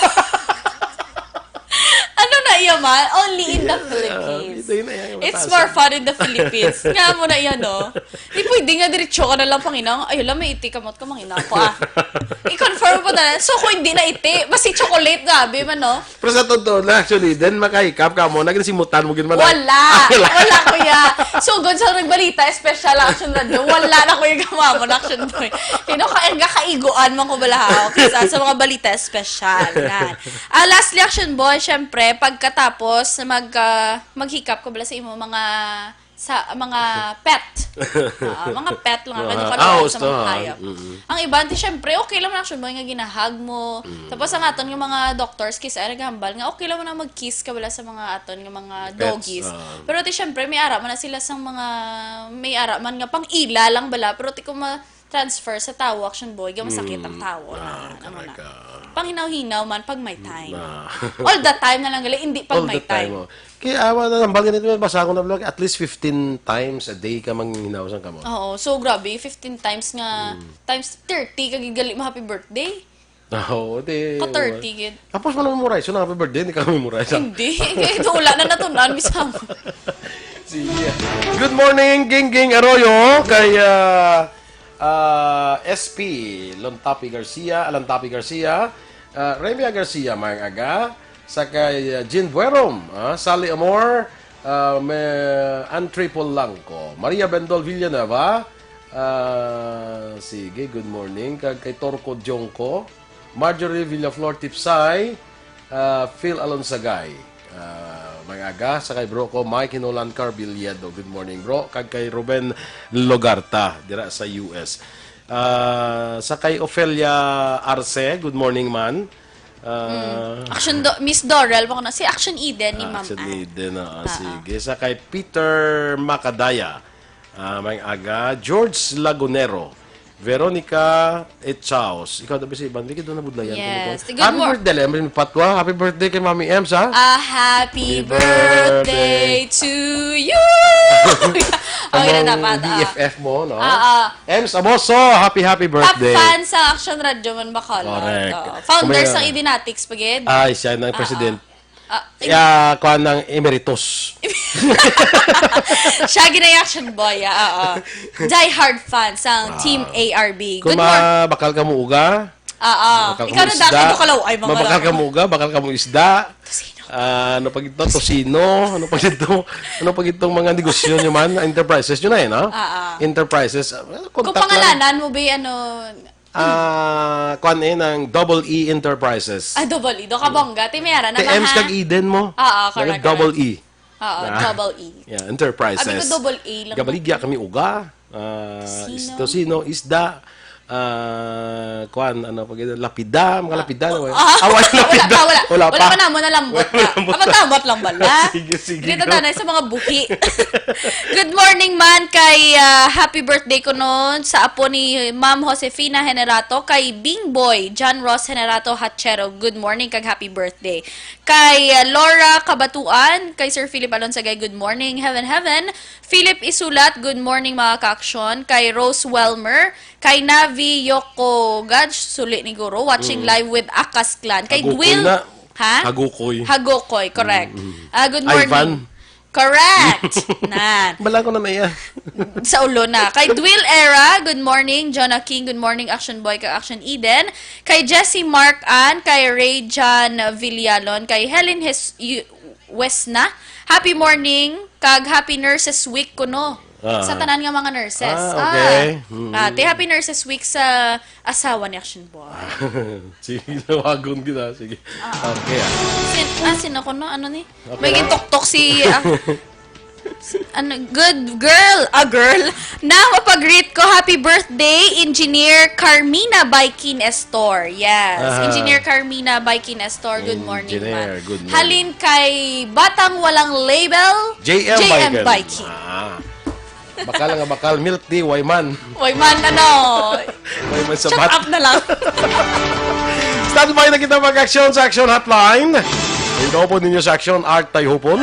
Ano na iya man? Only in the Philippines. Ah, ito yun na yan, It's mataas more yan. fun in the Philippines. Nga mo na iya, no? Di pwede nga diretso ka na lang panginaw. Ay, wala, may iti kamot ko, manginaw ko, ah. I-confirm po na. So, kung hindi na iti, basi chocolate, gabi man, no? Pero sa totoo lang, actually, then makahikap ka mo, nagsimutan mo gid man. Wala. Ah, wala. Wala, kuya. So, good sa nagbalita, special action na doon. Wala na, kuya, gamamon, action boy. Kino ka, ang kakaiguan man ko bala, ha? Okay, sa, sa mga balita, special. Yan. Ah, lastly, action boy, syempre, pagkatapos, mag, ah, maghikap ko bala sa imo mga sa mga pet. Ah, mga pet lang ang Mga ano, kanila ahos sa to, mga ha? hayop. Mm-mm. Ang iba, ti, syempre, okay lang na, syempre, nga ginahag mo. Mm. Tapos ang aton nga mga doctors, kiss, ay naghambal nga okay lang na mag-kiss ka bala sa mga aton nga mga Pets, doggies. ah. Pero ti, syempre, may ara man na sila sang mga, may ara man nga pang ila lang bala. Pero ti, kung ma-, transfer sa tawo, action boy, nga masakit ang Mm. tawo na, Ah, ano na. correct, ah. Panghinaw-hinaw man pag may time. Ah. All the time na lang gali, hindi pag All may the time, time. oh. Kaya, awa na lang, baga nito, may basa ko na vlog, at least fifteen times a day ka manghinaw sang kamot. Oo, so grabe, fifteen times nga, Mm. times thirty ka gigali mo happy birthday. Ah, oo, di, Ka thirty gid. Tapos mo na memorize, so na happy birthday, hindi ka memorize, ah. Hindi. Kaya ito, wala na natunan, misamo. Sige. Good morning, Gingging Arroyo, kay, ah, ah, S P Lontapi Garcia, Alantapi Garcia, ah, Remia Garcia, maayong aga, sa kay, ah, Jean Buerom, ah, Sally Amor, ah, may, Ann Triple Langco, Maria Bendol Villanueva, ah, sige, good morning, kag kay Torco Jongco, Marjorie Villaflor Tipsay, ah, Phil Alonsagay. Ah, maayong aga sa kay bro ko, Mike Hinolan Carbiliado. Good morning, bro. Kag kay Ruben Logarta, dira sa U S. Ah, sa kay Ofelia Arce, good morning, man. Ah, Mm. Action Do-, Miss Doral, baka na, si Action Eden ni ah, Ma'am Action Ann. Eden, ah, Ah, ah. sige. Sa kay Peter Macadaya, ah, maayong aga. George Lagunero, Veronica Echaos. Ikaw, dapat si Iban, di ka doon nabudlayan. Yes. Good Happy mor- birthday, Lemrin Patwa. Happy birthday kay Mami Ems, ha? A happy Happy birthday birthday. to you. Okay na dapat, ah. B F F mo, no? Ah, ah. Ems Amoso, happy, happy Top birthday. fan sa Action Radio man, Bacolod. Correct. Oo. Founder Kumbaga, sang Idinatics, pagid. Ay, siya ang Ah, president. ah. Ah, Kaya, kuha ng emeritus. Siya ginay action boy, ah, oo. Die hard fan sang Wow. Team A R B. Kung Good morning. ma-, bakal ka mo uga, Oo. bakal ka Ikaw mo na dati isda, ko kalaw-ay, mga mabakal ka kalaw-ay. mo uga, bakal ka mo isda. Tocino. Ah, ano pa gito? Tocino. Ano pa gito? Ano pa gitong mga negosyo nyo man? Enterprises nyo na eh, no? Oo. Enterprises. Ah, Kung contact lang. pangalanan mo, be, ano, Ah, kuan eh, ng Double E Enterprises. Ah, Double E. Do ka bongga. Ti, may ara na Ti Ems maha. kag Eden mo. Oo, Mga correct, Double correct. E. Oo, Ah. Double E. Yeah, Enterprises. Abi ko Double A lang Gabaligya natin. kami uga. Ah, Tocino. is-, tocino, isda. Ah, kuan, ano, pag lapida, mga lapida, no? Ah, ah, wala lapida. Wala, wala. Wala pa. Wala pa na, mo nalambot Wala na. Nalambot Aba, na. Tawat lang bala. Sige, sige, Dito go. Tanay sa mga buhi. Good morning man kay, ah, happy birthday ko noon sa apo ni Ma'am Josefina Generato, kay Bing Boy, John Ross Generato Hachero. Good morning kag happy birthday. Kay, ah, Laura Kabatuan, kay Sir Philip Alonsagay, good morning. Heaven, heaven. Philip Isulat, good morning, mga ka-aksyon. Kay Rose Welmer, kay Navi Yoko Gaj, suli ni Guro, watching Mm. live with Akas Clan. Kay Hagukoy Dwil, na. Ha? Hagukoy. Hagukoy, correct. Mm, mm. Ah, good morning. Ivan. Correct. Nan. Bala ko na maya. Sa ulo na. Kay Dwil Era, good morning. Jonah King, good morning. Action Boy, kag Action Eden. Kay Jesse Mark Ann, kay Ray John Villalon, kay Helen Hes-, y-, Wesna. Happy morning, kag happy Nurses Week kuno. Ah. Sa tanan nga mga nurses. Ah, okay. Mm. Ah, te, happy Nurses Week sa asawa ni Action Boy. Sige, tawagon kita. Sige. Ah. Okay, ah. Sin-, ah, sino ko, no? Ano ni? Okay May lang? Gintuktok si, ah, ano, good girl, a girl. Na mapag-greet ko, happy birthday, Engineer Carmina Baikin Estor. Yes, Aha. Engineer Carmina Baikin Estor, good morning, Engineer, ma'am. Good morning. Halin kay Batang Walang Label, J M J M Baikin. Baikin. Ah. Bakal nga bakal, milk tea, way man. Way man, ano? Way man Shut sabat. Up na lang. Standby na kita mag-aksyon sa Action Hotline. Ikaw po ninyo sa Action, Art Tayhupon.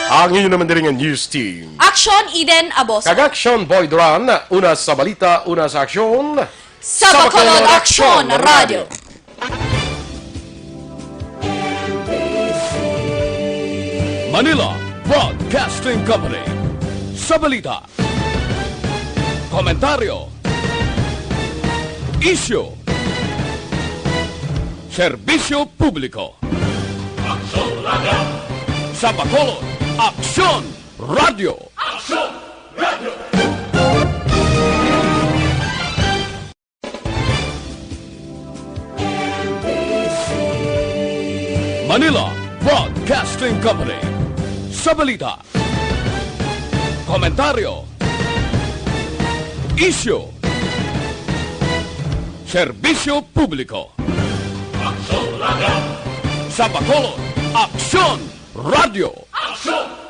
Ang inyo naman diri nga news team. Action, Eden Aboso. Kag Action, Boy Duran. Una sa balita, una sa aksyon. Sa Bacolod Action Radio. Manila Broadcasting Company. Sa balita, komentaryo, isyu, serbisyo publiko. Aksyon Radio. Sa Bacolod, Aksyon Radio. Aksyon Radio. Manila Broadcasting Company. Sa balita, komentaryo, isyu, serbisyo publiko. Aksyon Radio. Sa Bacolod, Aksyon Radio. Aksyon